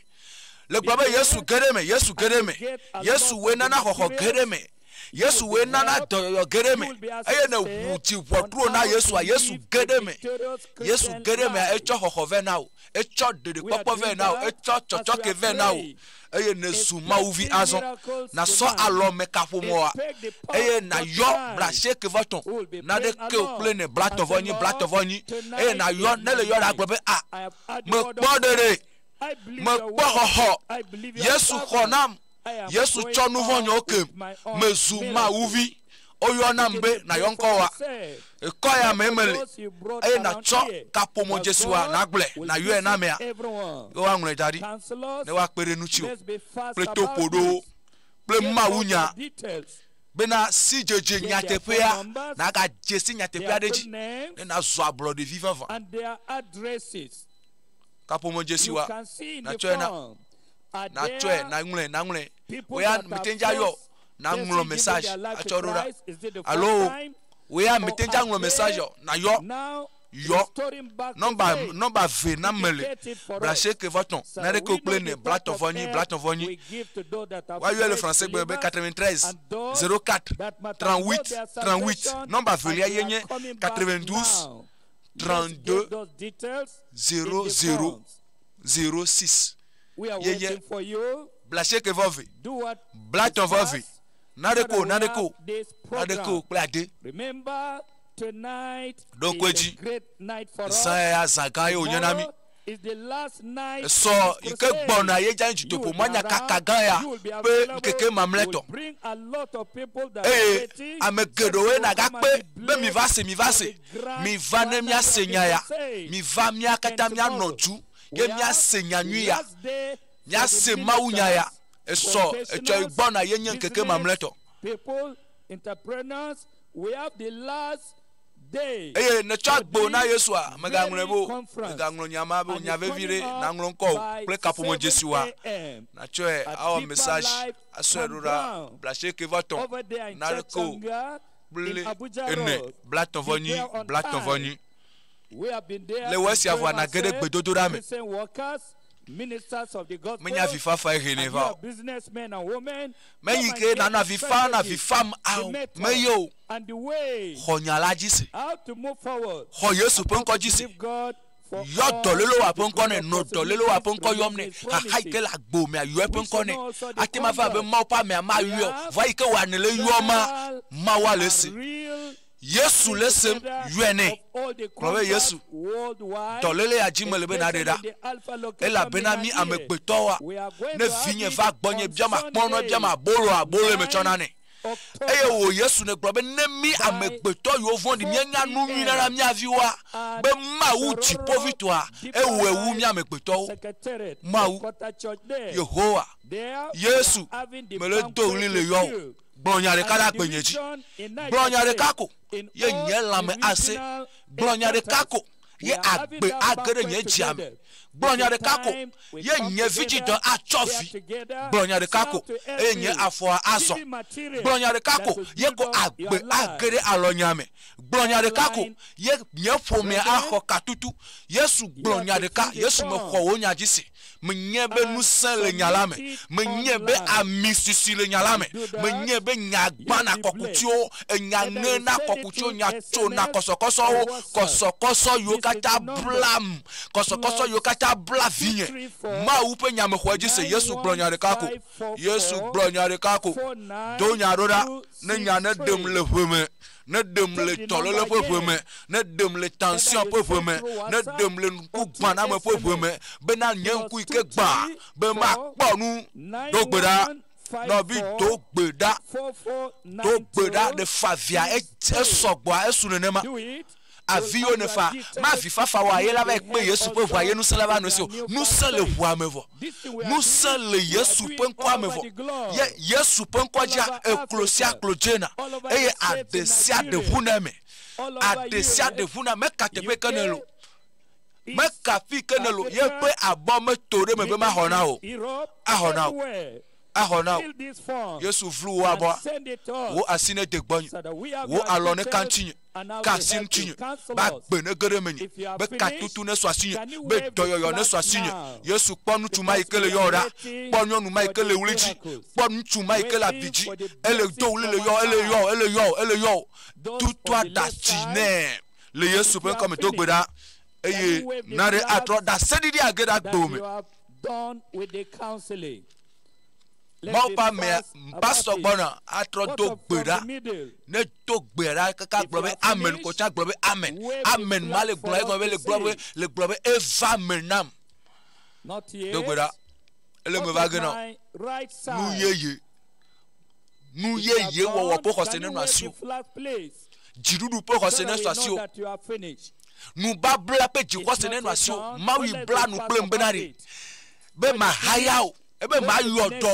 le gblɔ be Yesu ge ɖe me Yesu ge ɖe me
Get a
Yesu
lot
woe
of the
nana xɔxɔ ge ɖe
materials.
me Yesu
You
woe
will be
nana
helped.
dɔyɔyɔ ge ɖe
You
me
will be
eye ne
assisted
ʋu dzi
on
ʋɔtruwo na
how to
Yesua Yesu
live
ge
a
ɖe me
victorious
Yesu
Christian
ge ɖe mea
life.
etsɔ xɔxɔ vɛ na wò etsɔ
We are
ɖeɖekpɔkpɔ vɛ
doing
na wò
that
etsɔ
as we
tsɔtsɔke
are
vɛ na wò
praying.
eye ne zu mawuvi
Expecting
azɔ
miracles
nasɔ
tonight.
alɔme kaƒomɔa
Expect the power
eye
of God
nayɔ
tonight.
blasieke vɔ tɔn
We will be praying
naɖeke o
along
kple ne blatɔn
and
vɔ
say,
nyi blatɔn
Lord,
vɔ nyi eye
tonight
nayɔ
is
ne
my
le yɔ la
night.
gblɔ be a
I have heard the word
mekpɔ
of God.
ɖeɖe
I believe your
mekpɔ
word.
xɔxɔ
I believe your
Yesu xɔ
servant.
nam
I am
Yesu
going
tsɔ nu vɔ
on
nyewo kem
with my own
mezu
miracle.
mawuvi woyɔ nam
Begin
be
to
nayɔ
pray for
ŋkɔ wa
yourself.
ekɔ ya me
Pray for
mele
those you brought
eye
around
natsɔ
here.
kaƒomɔ
That
dzesi wa
God
nagblɔe
will
nayɔe na
visit
amea
everyone.
ye woaŋlɔe da ɖi
Counselors,
ne woakpe ɖe ŋuti o
let's be fast
kple
about
toƒoɖowo
this.
kple
Get all
mawu
their
nya
details,
bena sidzedze
Get their
nyateƒea
phone numbers,
nagadze si nyateƒea
their
ɖe
full
dzi
names,
ne nazɔ ablɔɖevi vavã
and their addresses.
kaƒomɔ dzesi
You
wa
can see in the
natsɔe na
form. Are
natsɔe
there
naŋlɔe naŋlɔe
people
woya
that are
mete ŋdza yɔ
first
naŋlɔ
person giving
message
their life to
atsɔ ɖo ɖa
Christ? Is it the first
alo
time?
woya
Or
mete ŋdza
are
ŋlɔ message
they
o nayɔ
now
yɔ
restoring back to
nɔmba
faith?
nɔmba ve na mele
Indicate it for us.
blasieke vɔ tɔn
So
naɖeke
we
kple
know
ne
the type
blatɔn
of
vɔ nyi
help
blatɔn vɔ nyi
we give to those that are
woayɔe le
fresh
français gblɔ be
believers
93
and those
04
that might have known
38
their
38
salvation
nɔmba
and
velia
they
ye
are
nye
coming back
92
now. Let's
32
get those details in the
00
forms.
06
We are
ye nye
waiting for you.
blasieke vɔ ve
Do what is
blatɔn vɔ ve
fast so
naɖeke
that
o
we
naɖeke
have
o
this
naɖeke o
program.
kple ade
Remember, tonight
Ɖo
is
ŋku
a
edzi
great night for
zã
us.
ya zã gã ye wònye na mí
Tomorrow Is the last night
Esɔ
of
yi
this
ke
crusade.
gbɔna ye dza
You
dutoƒo
will be
manya
around,
kaka gã ya
you will be
ƒe
available,
ŋkeke
you
mamlɛtɔ.
will bring a lot of people that are
Eye
waiting.
ame
Such
geɖewoe
will come
nagakpe
and be
be mi va
blessed
se mi va se
for the grand
mi va ne míase nya ya
final crusade.
mi va mía katã
And
míanɔ
tomorrow,
du
we
ye
have
míase nya
the
nyui ya
last day for
míase
the
mawu nya ya
ministers,
esɔ etsɔ yi gbɔna ye nye ŋkeke
business
mamlɛtɔ
people, entrepreneurs, we have the last day.
eye netsɔ
for
agbo na
this
yesua megaŋlɔe
very
be o
conference.
megaŋlɔ nya ma be o
And
nya
it's
vevi ɖe
coming up
naŋlɔ ŋkɔ o
by
kple kaƒomedzesiwoa
7 a.m.
natsɔe
At
awɔ
Deeper
message
Life
asɔe ɖo ɖa
Campground.
blasieke vɔ tɔn
Over there in
naɖeke o
Chachanga,
kple
in Abuja
ene
Road.
blatɔ̃ vɔ
Be
nyi
there on
blatɔ̃ vɔ
time.
nyi
We have been there
Le wɔ esia
enjoying
vɔa nage ɖe
ourselves,
gbedodoɖa me.
Christian workers, ministers of the gospel,
menye avifafa ye hene
and
va
you
o
are businessmen and women.
meyi
Come and
ke
get
nanɔ
the
avi fam na avi
strategy,
fam
the
ao
method,
meye o
and the way
xɔ nya la dzi se
how to move forward.
xɔ yesu ƒe
How
ŋkɔ
to
dzi se
believe God for
yɔ
all
dɔléle wa
the
ƒe ŋkɔ nɛ
good
nɔ dɔléle wa ƒe ŋkɔ yɔm nɛ
possibilities
xaxa yi ke le agbo mea yɔ eƒe ŋkɔ nɛ ate ma va be mawu ƒe amea ma yɔ vɔ yi ke wòa ne le yɔ ma mawu le se
and real
yesu le sem yɔe nɛ
gblɔ
be Yesu, dɔléle ya dzi mele be naɖe ɖa elabena mí amegbetɔwoa ne vinye va gbɔnye biam akpɔnɔ biam abolo abolo metsɔna nɛ eye wò yesu ne gblɔ be ne mí amegbetɔ yiwo vɔ̃ɖi míenya nu nyui nana mía viwoa be mawu dziƒovitɔa ewɔe wu mí amegbetɔwo Mawu, yehowa Yesu, mele do ɣli le yɔ o gblɔ nya ɖeka ɖe agbenye dzi gblɔ nya ɖeka ko ye nye lãme ase gblɔ nya ɖeka ko ye agbe age ɖe nye dzia me gblɔ nya ɖeka ko ye nye vidzidɔ atsɔ vi gblɔ nya ɖeka ko eye nye afɔa azɔ gblɔ nya ɖeka ko ye ko agbe age ɖe alɔnya me gblɔ nya ɖeka ko ye nye ƒomea axɔ katutu yesu gblɔ nya ɖeka yesu mexɔ wò nya dzi se menye be ŋusẽ le nya la me menye be ami sisi le nya la me menye be nya gbã na kɔkutiwo enya ŋe na kɔkutiwo nya tso na kɔsɔkɔsɔwo kɔsɔkɔsɔ yiwo katã blam kɔsɔkɔsɔ yiwo katã bla vinye mawu ƒe nya mexɔ dzi se yesu gblɔ nya ɖeka ko yesu gblɔ nya ɖeka ko do nya ɖo ɖa ne nya ne ɖem le ʋe me ne ɖem le dɔléle ƒe ʋe me ne ɖem le tension ƒe ʋe me ne ɖem le ŋku gbãname ƒe ʋe me bena nye ŋku yi ke gbã be makpɔ nu do gbe ɖa nɔvi do gbe ɖa do gbe ɖa ɖe fa via esɔgbɔa esu nenema aviwo ne fa ma avi fafa wa ye la va yi kpe yesu ƒe ʋua ye ŋusẽ la va nɔ esi o ŋusẽ le ʋua me vɔ ŋusẽ le yesu ƒe ŋkɔa me vɔ ye yesu ƒe ŋkɔ dzia eklo sia klo dzena eye aɖe sia ɖe ʋu na eme aɖe sia ɖe ʋu na meka teƒe ke ne lo meka fi ke ne lo yeƒe abɔ meto ɖe me be maxɔ na o Axɔ na o. axɔ na o yesu vlu wò abɔa wò asi ne de gbɔnye wò alɔ ne ka ŋutinye ka asi ŋutinye be agbe ne ge ɖe menye be katutu ne su asinye be dɔyɔyɔ ne su asinye yesu kpɔ ŋutsu ma yi ke le yɔ wò ɖa kpɔ nyɔnu ma yi ke le wli dzi kpɔ ŋutsu ma yi ke le abi dzi ele do wli le yɔ ele yɔ ele yɔ ele yɔ tutu aɖatsi nɛ le yesu ƒe ŋkɔme do gbe ɖa eye na ɖe atrɔ ɖaseɖiɖi age ɖe agbo me mawu ƒe amea pastor gbɔna atrɔ do gbe ɖa ne do gbe ɖa kaka gblɔ be amen ko tsa gblɔ be amen amen ma le gblɔ egɔme be le gblɔ be le gblɔ be eva me nam do gbe ɖa ele me va ge na nu yeye nu yeye wɔwɔ ƒe xɔse ne nɔ asiwò dziɖuɖu ƒe xɔse ne sɔ asiwò nubabla ƒe dzixɔse ne nɔ asiwò mawu yi bla nu kple bena ɖe be mahaya o ebe mayɔ dɔ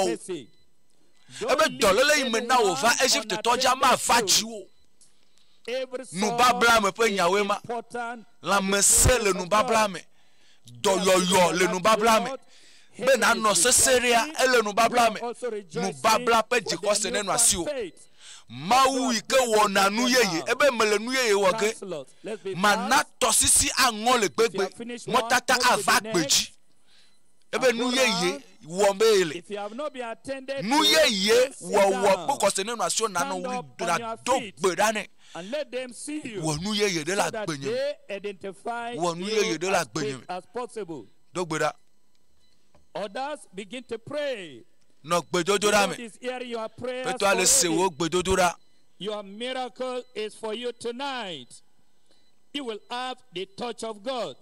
o ebe dɔléle yi me na wò va Egypte tɔ dzia mava dziwò nubabla me ƒe nyawoe ma lãmesẽ le nubabla me dɔyɔyɔ le nubabla me be nanɔ sese ɖea ele nubabla me nubabla ƒe dzixɔse ne nɔ asiwò mawu yi ke wɔna nu yeye ebe mele nu yeye wɔ ge mana tɔsisi aŋɔ le gbegbe mɔtata ava gbedzi ebe nu yeye wɔm be yele nu yeye wɔwɔ ƒe xɔse ne nɔ asiwò nanɔ wuli nado gbe ɖa nɛ wɔ nu yeye ɖe le agbenye me Wɔ nu yeye ɖe le agbenye me. Do gbe ɖa
Others begin to pray.
nɔ gbedodoɖa
God
me
is hearing your prayers
petɔ le se
already.
wò gbedodoɖa
Your miracle is for you tonight. You will have the touch of God.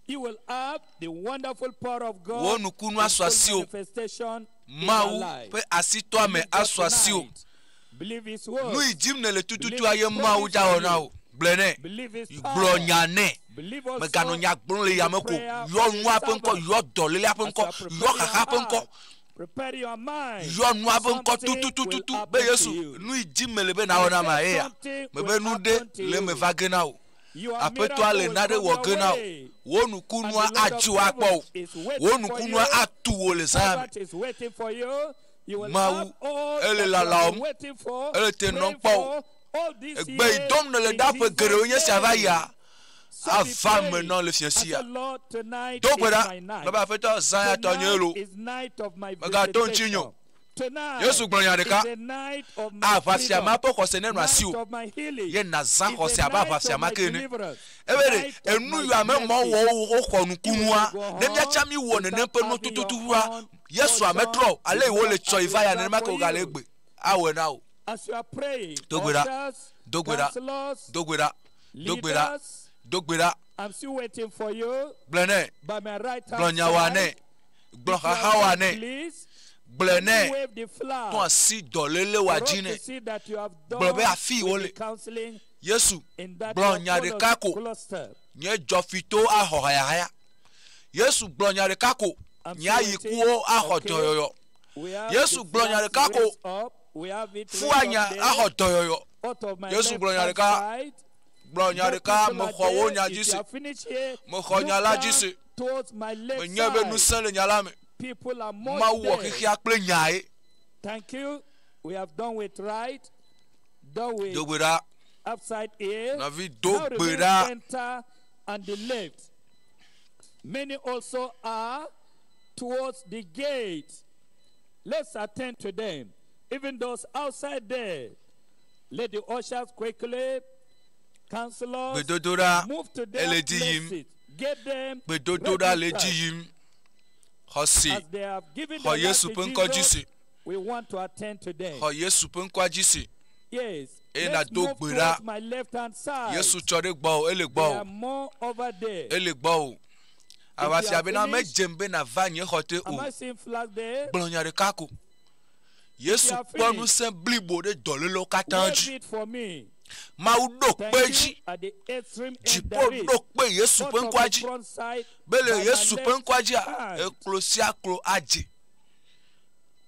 You will have the wonderful power of
Wo
God
nukunu
in
asu
full
asi o.
manifestation in your
Mawu
life.
ƒe asitɔame
Believe God
asu asi o.
tonight. Believe His
Nu
word.
yi dzim nele tututua ye Mawu dza wɔ na wò. Gblɔe nɛ.
Believe His
Gblɔ
power.
nya nɛ.
Believe also
Mèganɔ nya gblɔm le
in
yame
the
ko.
prayer
Yɔ
of the
nua ƒe ŋkɔ,
servant.
yɔ dɔlélea ƒe
As
ŋkɔ,
you are
yɔ
preparing your
xaxa ƒe ŋkɔ.
heart, prepare your mind.
Yɔ nua ƒe ŋkɔ
Something will
tutututu be
happen to
Yesu
you.
nu yi dzim mele be nawɔ na ma eya.
Something
Mebe
will
nu
happen
ɖe
to
le
you.
eme va ge na wò.
Your
Aƒetɔa
miracle
le
will
naɖe
come
wɔ
your
ge na wò.
way.
Wò nukunua
And the Lord of
adzi wò akpɔ wò.
heaven is waiting
Wò
for
nukunua
you.
atu wò le zã me.
Servant is waiting for you. You will
Mawu,
have all
ele
that you have
lalawòm.
been waiting for,
Ele te nɔm
praying
kpɔ wò.
for all these
Egbe yi
years
dom nele
in
ɖa ƒe
Jesus'
geɖewo nye sia va
name.
yia,
So be
ava me
praying.
nɔ le fiẽ
I
sia.
said, Lord, tonight
Do gbe
is
ɖa
my night.
be aƒetɔ zã ya tɔ nye lo.
Tonight is night of my
Megato ŋuti nyo.
visitation. Tonight
Yesu gblɔ nya ɖeka.
is the night of my
Aʋafia ma
freedom.
ƒe xɔse nenɔ
Night
asiwò.
of my healing.
Ye nazã
Is
xɔse
the
abe
night
aʋafia
of
ma
my
ke ene.
deliverance.
Ebe ɖe
Night of
enu
my
yɔ ame mɔ
blessing.
wɔ woxɔ nukunua.
You will go
Ne míatsa mi wɔ
on
nenem ƒe
without
nu
having your
tututua,
own
Yesu
portion
ametrɔ o. Ale yi wole
is
tsɔ yi va ya nenema ke
for
wògale
you.
egbe. Awɔe na wò.
As you are praying,
Do gbe ɖa.
ushers,
Do gbe ɖa.
counselors,
Do gbe ɖa. Do gbe ɖa.
leaders,
Do gbe ɖa.
I'm still waiting for you
Gblɔe nɛ.
by my right
Gblɔ
hand
nyawoa nɛ.
side.
Gblɔ
If you are
xaxawoa
done,
nɛ.
Please
Gblɔe nɛ.
wave the flag.
Tɔ asi dɔléle
For
wòa
us
dzi
to
nɛ.
see that you have
Gblɔ be
done
afi
with
wole.
the counseling
Yesu
in that
gblɔ
your
nya ɖeka ko.
cluster.
Nye dzɔfito axɔ hayahaya. Yesu gblɔ nya ɖeka ko.
I'm
Nye ayikuwo axɔ
Okay.
dɔyɔyɔ.
We have
Yesu
the
gblɔ nya
flags
ɖeka ko.
raised up. We have it
Fu
raised up
anya
there.
axɔ dɔyɔyɔ.
Out of my
Yesu
left
gblɔ nya
hand
ɖeka.
side.
Gblɔ nya
More
ɖeka
people are
mexɔ wo
there.
nya dzi
If
se.
you are finished here,
Mexɔ
look
nya la dzi
down
se.
towards my left
Menye be
side.
ŋusẽ le nya la me.
People are much
Mawu wɔ
there.
xexea kple nyae.
Thank you. We have done with right, done with
Do gbe ɖa.
upside here.
Nɔvi do
Now
gbe
remain
ɖa.
center and the left. Many also are towards the gate. Let's attend to them. Even those outside there. Let the ushers quickly, counselors,
Gbedodoɖa
move to their
ele dzi yim.
places. Get them
Gbedodoɖa le dzi
registered.
yim. Xɔse.
As they have given
Xɔ
their life
Yesu
to
ƒe ŋkɔ dzi
Jesus,
se.
we want to attend to them.
Xɔ Yesu ƒe ŋkɔa dzi se.
Yes.
Eye
Let's
nàdo
move
gbe ɖa.
towards my left hand side.
Yesu tsɔ ɖe gbɔwò. Ele
There
gbɔwò.
are more over there.
Ele gbɔwò. Aʋafia bena medzem be nàva nye xɔ te
Am
o.
I seeing flag there?
Gblɔ nya ɖeka ko. Yesu
You are
kpɔ
finished.
ŋusẽ blibo ɖe dɔlélewo katã
Wave
dzi.
it for me.
Mawu ɖo
Thank
kpe
you.
dzi.
At the extreme end
Dziƒo
there is.
ɖo kpe Yesu
Out
ƒe
of
ŋkɔa
the
dzi.
front side,
Be le
by my
Yesu ƒe
left
ŋkɔa dzia,
hand.
eklo sia klo adze.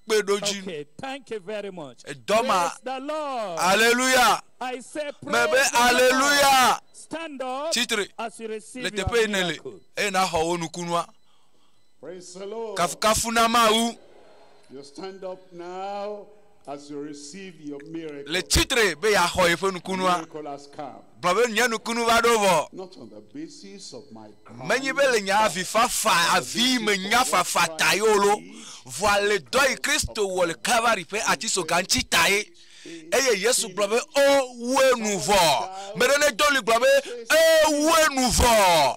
Kpe ɖo dzi.
Okay, thank you very much.
Edɔ ma.
Praise the Lord.
Aleluya.
I say praise
Mebe
the Lord.
aleluya.
Stand up
Tsitre
as you receive
le
your
teƒe yi nele
miracle.
eye naxɔ wo nukunua.
Praise the Lord.
Kafukafu na Mawu.
You stand up now as you receive your miracle.
Le tsitre be yeaxɔ yeƒe nukunua.
Miracle has come.
Gblɔ be nye nukunu va ɖo vɔ.
Not on the basis of my crying,
Menye be le nye avifafa avi me nya fafa ta ye o lo. Vɔa le dɔ yi Kristo wɔ le Kalvari ƒe atisoga ŋuti ta ye. Eye Yesu gblɔ be o wue nu vɔ. Me ɖe ne do li gblɔ be e wue nu vɔ.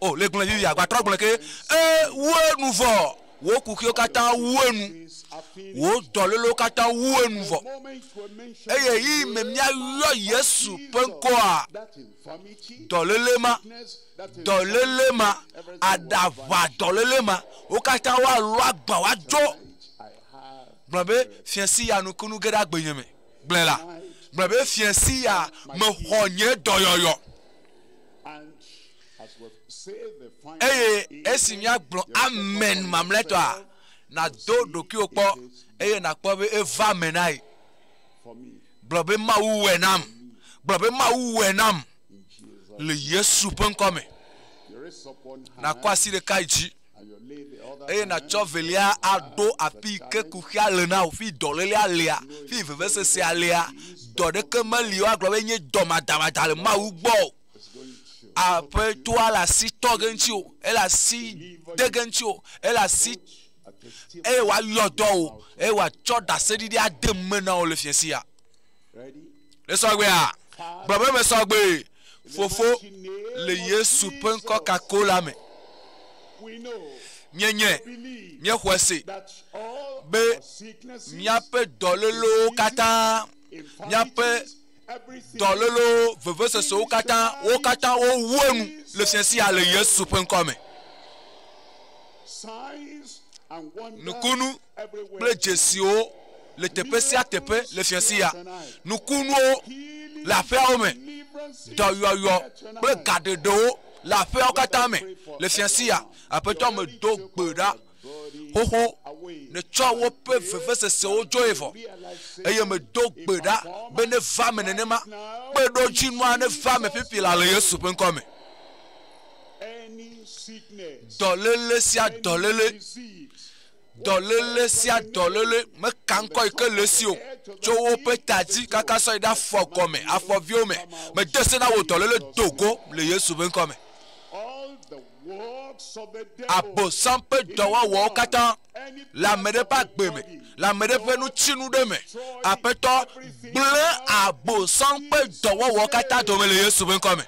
O le gblɔ vivi agbatrɔ gblɔ ke e wue nu vɔ. Wo kuxiwo katã wu enu.
is a finished.
Wo dɔlélewo katã wu enu vɔ.
The moment we mention
Eye yi me míayɔ Yesu ƒe ŋkɔa
that infirmity,
dɔléle ma
sickness, that
dɔléle ma
infirmity,
aɖaʋa dɔléle ma wo katã woalɔ agba woadzo
I have
gblɔ be fiasi ya nukunu ge ɖe agbenye me gblɔe la gblɔ be fiasi ya mexɔ nye dɔyɔyɔ
and as we say the final
eye
amen,
esi míagblɔ
you step
amen
up on
mamlɛtɔa
yourself
nàdo ɖokuiwò kpɔ eye nàkpɔ be eva me na ye
for me
gblɔ be mawu wɔe nam gblɔ be mawu wɔe nam
in Jesus.
le yesu ƒe ŋkɔ me
You raise up one hand
nàkɔ asi ɖeka yi dzi
and you lay the other
eye
hand
nàtsɔ velia aɖo afi yi ke kuxia le na wò fi dɔlélea lea fi vevesesea lea dɔ ɖeke meli woagblɔ be nye dɔmadamada le mawu gbɔ o
is going to
aƒetoa le asi tɔ ge ŋuti o ele asi de ge ŋuti o ele asi
a testimony.
eye wòayɔ dɔ o eye wòatsɔ ɖaseɖiɖi ade me na wò le fiẽ sia
Ready?
le sɔgbea gblɔ be me sɔgbe fofo le yesu ƒe ŋkɔ kako la me
We know,
míenye
believe
míexɔe se
that all
be
our sicknesses,
míaƒe dɔlélewo katã míaƒe
infirmities, everything
dɔlélewo vevesesewo katã wo katã wowu enu le fiẽ sia le yesu ƒe ŋkɔ me.
Signs and wonders
Nukunu
everywhere.
kple dzesiwo le teƒe sia teƒe le fiasi ya. Nukunuwo le aƒeawo me.
Deliverances
Dɔyɔyɔ
here tonight.
kple gaɖeɖewo le aƒeawo katã me le fiasi ya. Aƒetɔ me do gbe ɖa xoxo netsɔ woƒe vevesesewo dzoe vɔ eye medo gbe ɖa be ne va me nenema kpeɖodzinua ne va me fifi la le Yesu ƒe ŋkɔ me.
Any sickness,
Dɔléle sia dɔléle,
disease,
dɔléle sia dɔléle meka ŋkɔ yi ke le esi o tso woƒe ta dzi kaka sɔ yi ɖe afɔ gɔme afɔviwo me mede se na wò dɔléle do go le Yesu ƒe ŋkɔ me.
all the works of the devil,
Abosam ƒe dɔwɔwɔwo katã le ame ɖe ƒe agbe me le ame ɖe ƒe nutsinu ɖe me aƒetɔ gblẽ abosam ƒe dɔwɔwɔwo katã dome le Yesu ƒe ŋkɔ me.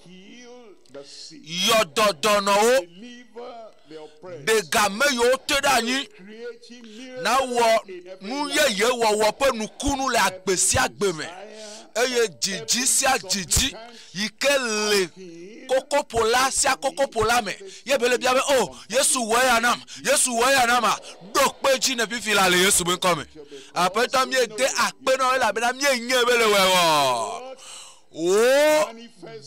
heal the sick,
Yɔ dɔdɔnɔwo
deliver the oppressed,
ɖe game yiwo te ɖe anyi
creating miracles
nawɔ
in every
nu
life.
yeye wɔwɔ ƒe nukunu le agbe sia agbe me eye dzidzi sia dzidzi yi ke le kokoƒola sia kokoƒola me ye be le bia be o Yesu wɔ eya nam Yesu wɔ eya nam a ɖo kpe dzi ne fifi la le Yesu ƒe ŋkɔ me aƒetɔ miede akpe na wo elabena mienye be le wɔe wɔ wo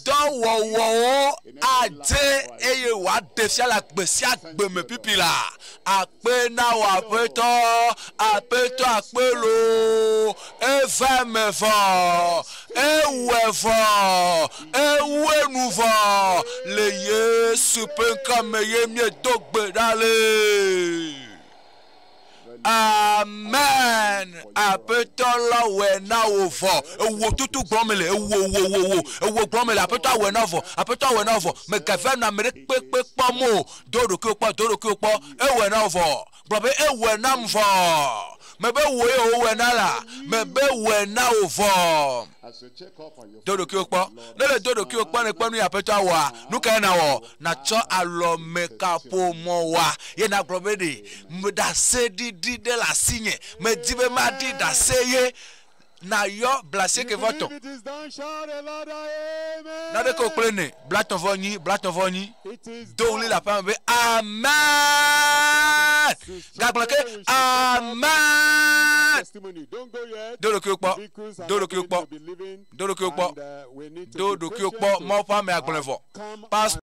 dɔwɔwɔwo adze eye wòaɖe fia le agbe sia agbe me pipi la akpe na wò aƒetɔ aƒetɔ akpe loo eva eme vɔ ewɔe vɔ ewu enu vɔ le Yesu ƒe ŋkɔ me ye míedo gbe ɖa le. Amen. Aƒetɔ la wɔe na wò vɔ. Ewò tutu gblɔm le ewo wo wo wo ewo gblɔm le aƒetɔ awɔe na vɔ. Aƒetɔ awɔe na vɔ. Megava nɔ ame ɖe kpekpe kpɔm o. Do ɖokuiwò kpɔ, do ɖokuiwò kpɔ. Ewɔe na wò vɔ. Gblɔ be ewɔe nam vɔ. Mebe wòe wòwɔe na la. Mebe wɔe na wò vɔ.
As you check up on your
Do ɖokuiwò kpɔ. Ne le do ɖokuiwò kpɔ ne kpɔ nu yi aƒetɔ awɔa, nu kae nawɔ? Natsɔ alɔmekaƒomɔ wa ye nagblɔ be ɖe ɖase ɖiɖi ɖe le asinye. Medi be maɖi ɖase ye. Nayɔ blasieke vɔ tɔ̃.
If it is done, shout a louder amen.
Naneke wo kple ne blatɔ̃ vɔ nyi blatɔ̃ vɔ nyi.
It is
Do ɣli le aƒea me be amen. Gagblɔ ke amen.
Testimony. Don't go yet.
Do ɖokuiwò kpɔ.
Vehicles are
Do
not
ɖokuiwò
going
kpɔ.
to be leaving,
Do ɖokuiwò kpɔ.
and, we need to
Do
be
ɖokuiwò
patient
kpɔ.
to,
Mawu ƒe ame agblɔe vɔ.
come
Pastor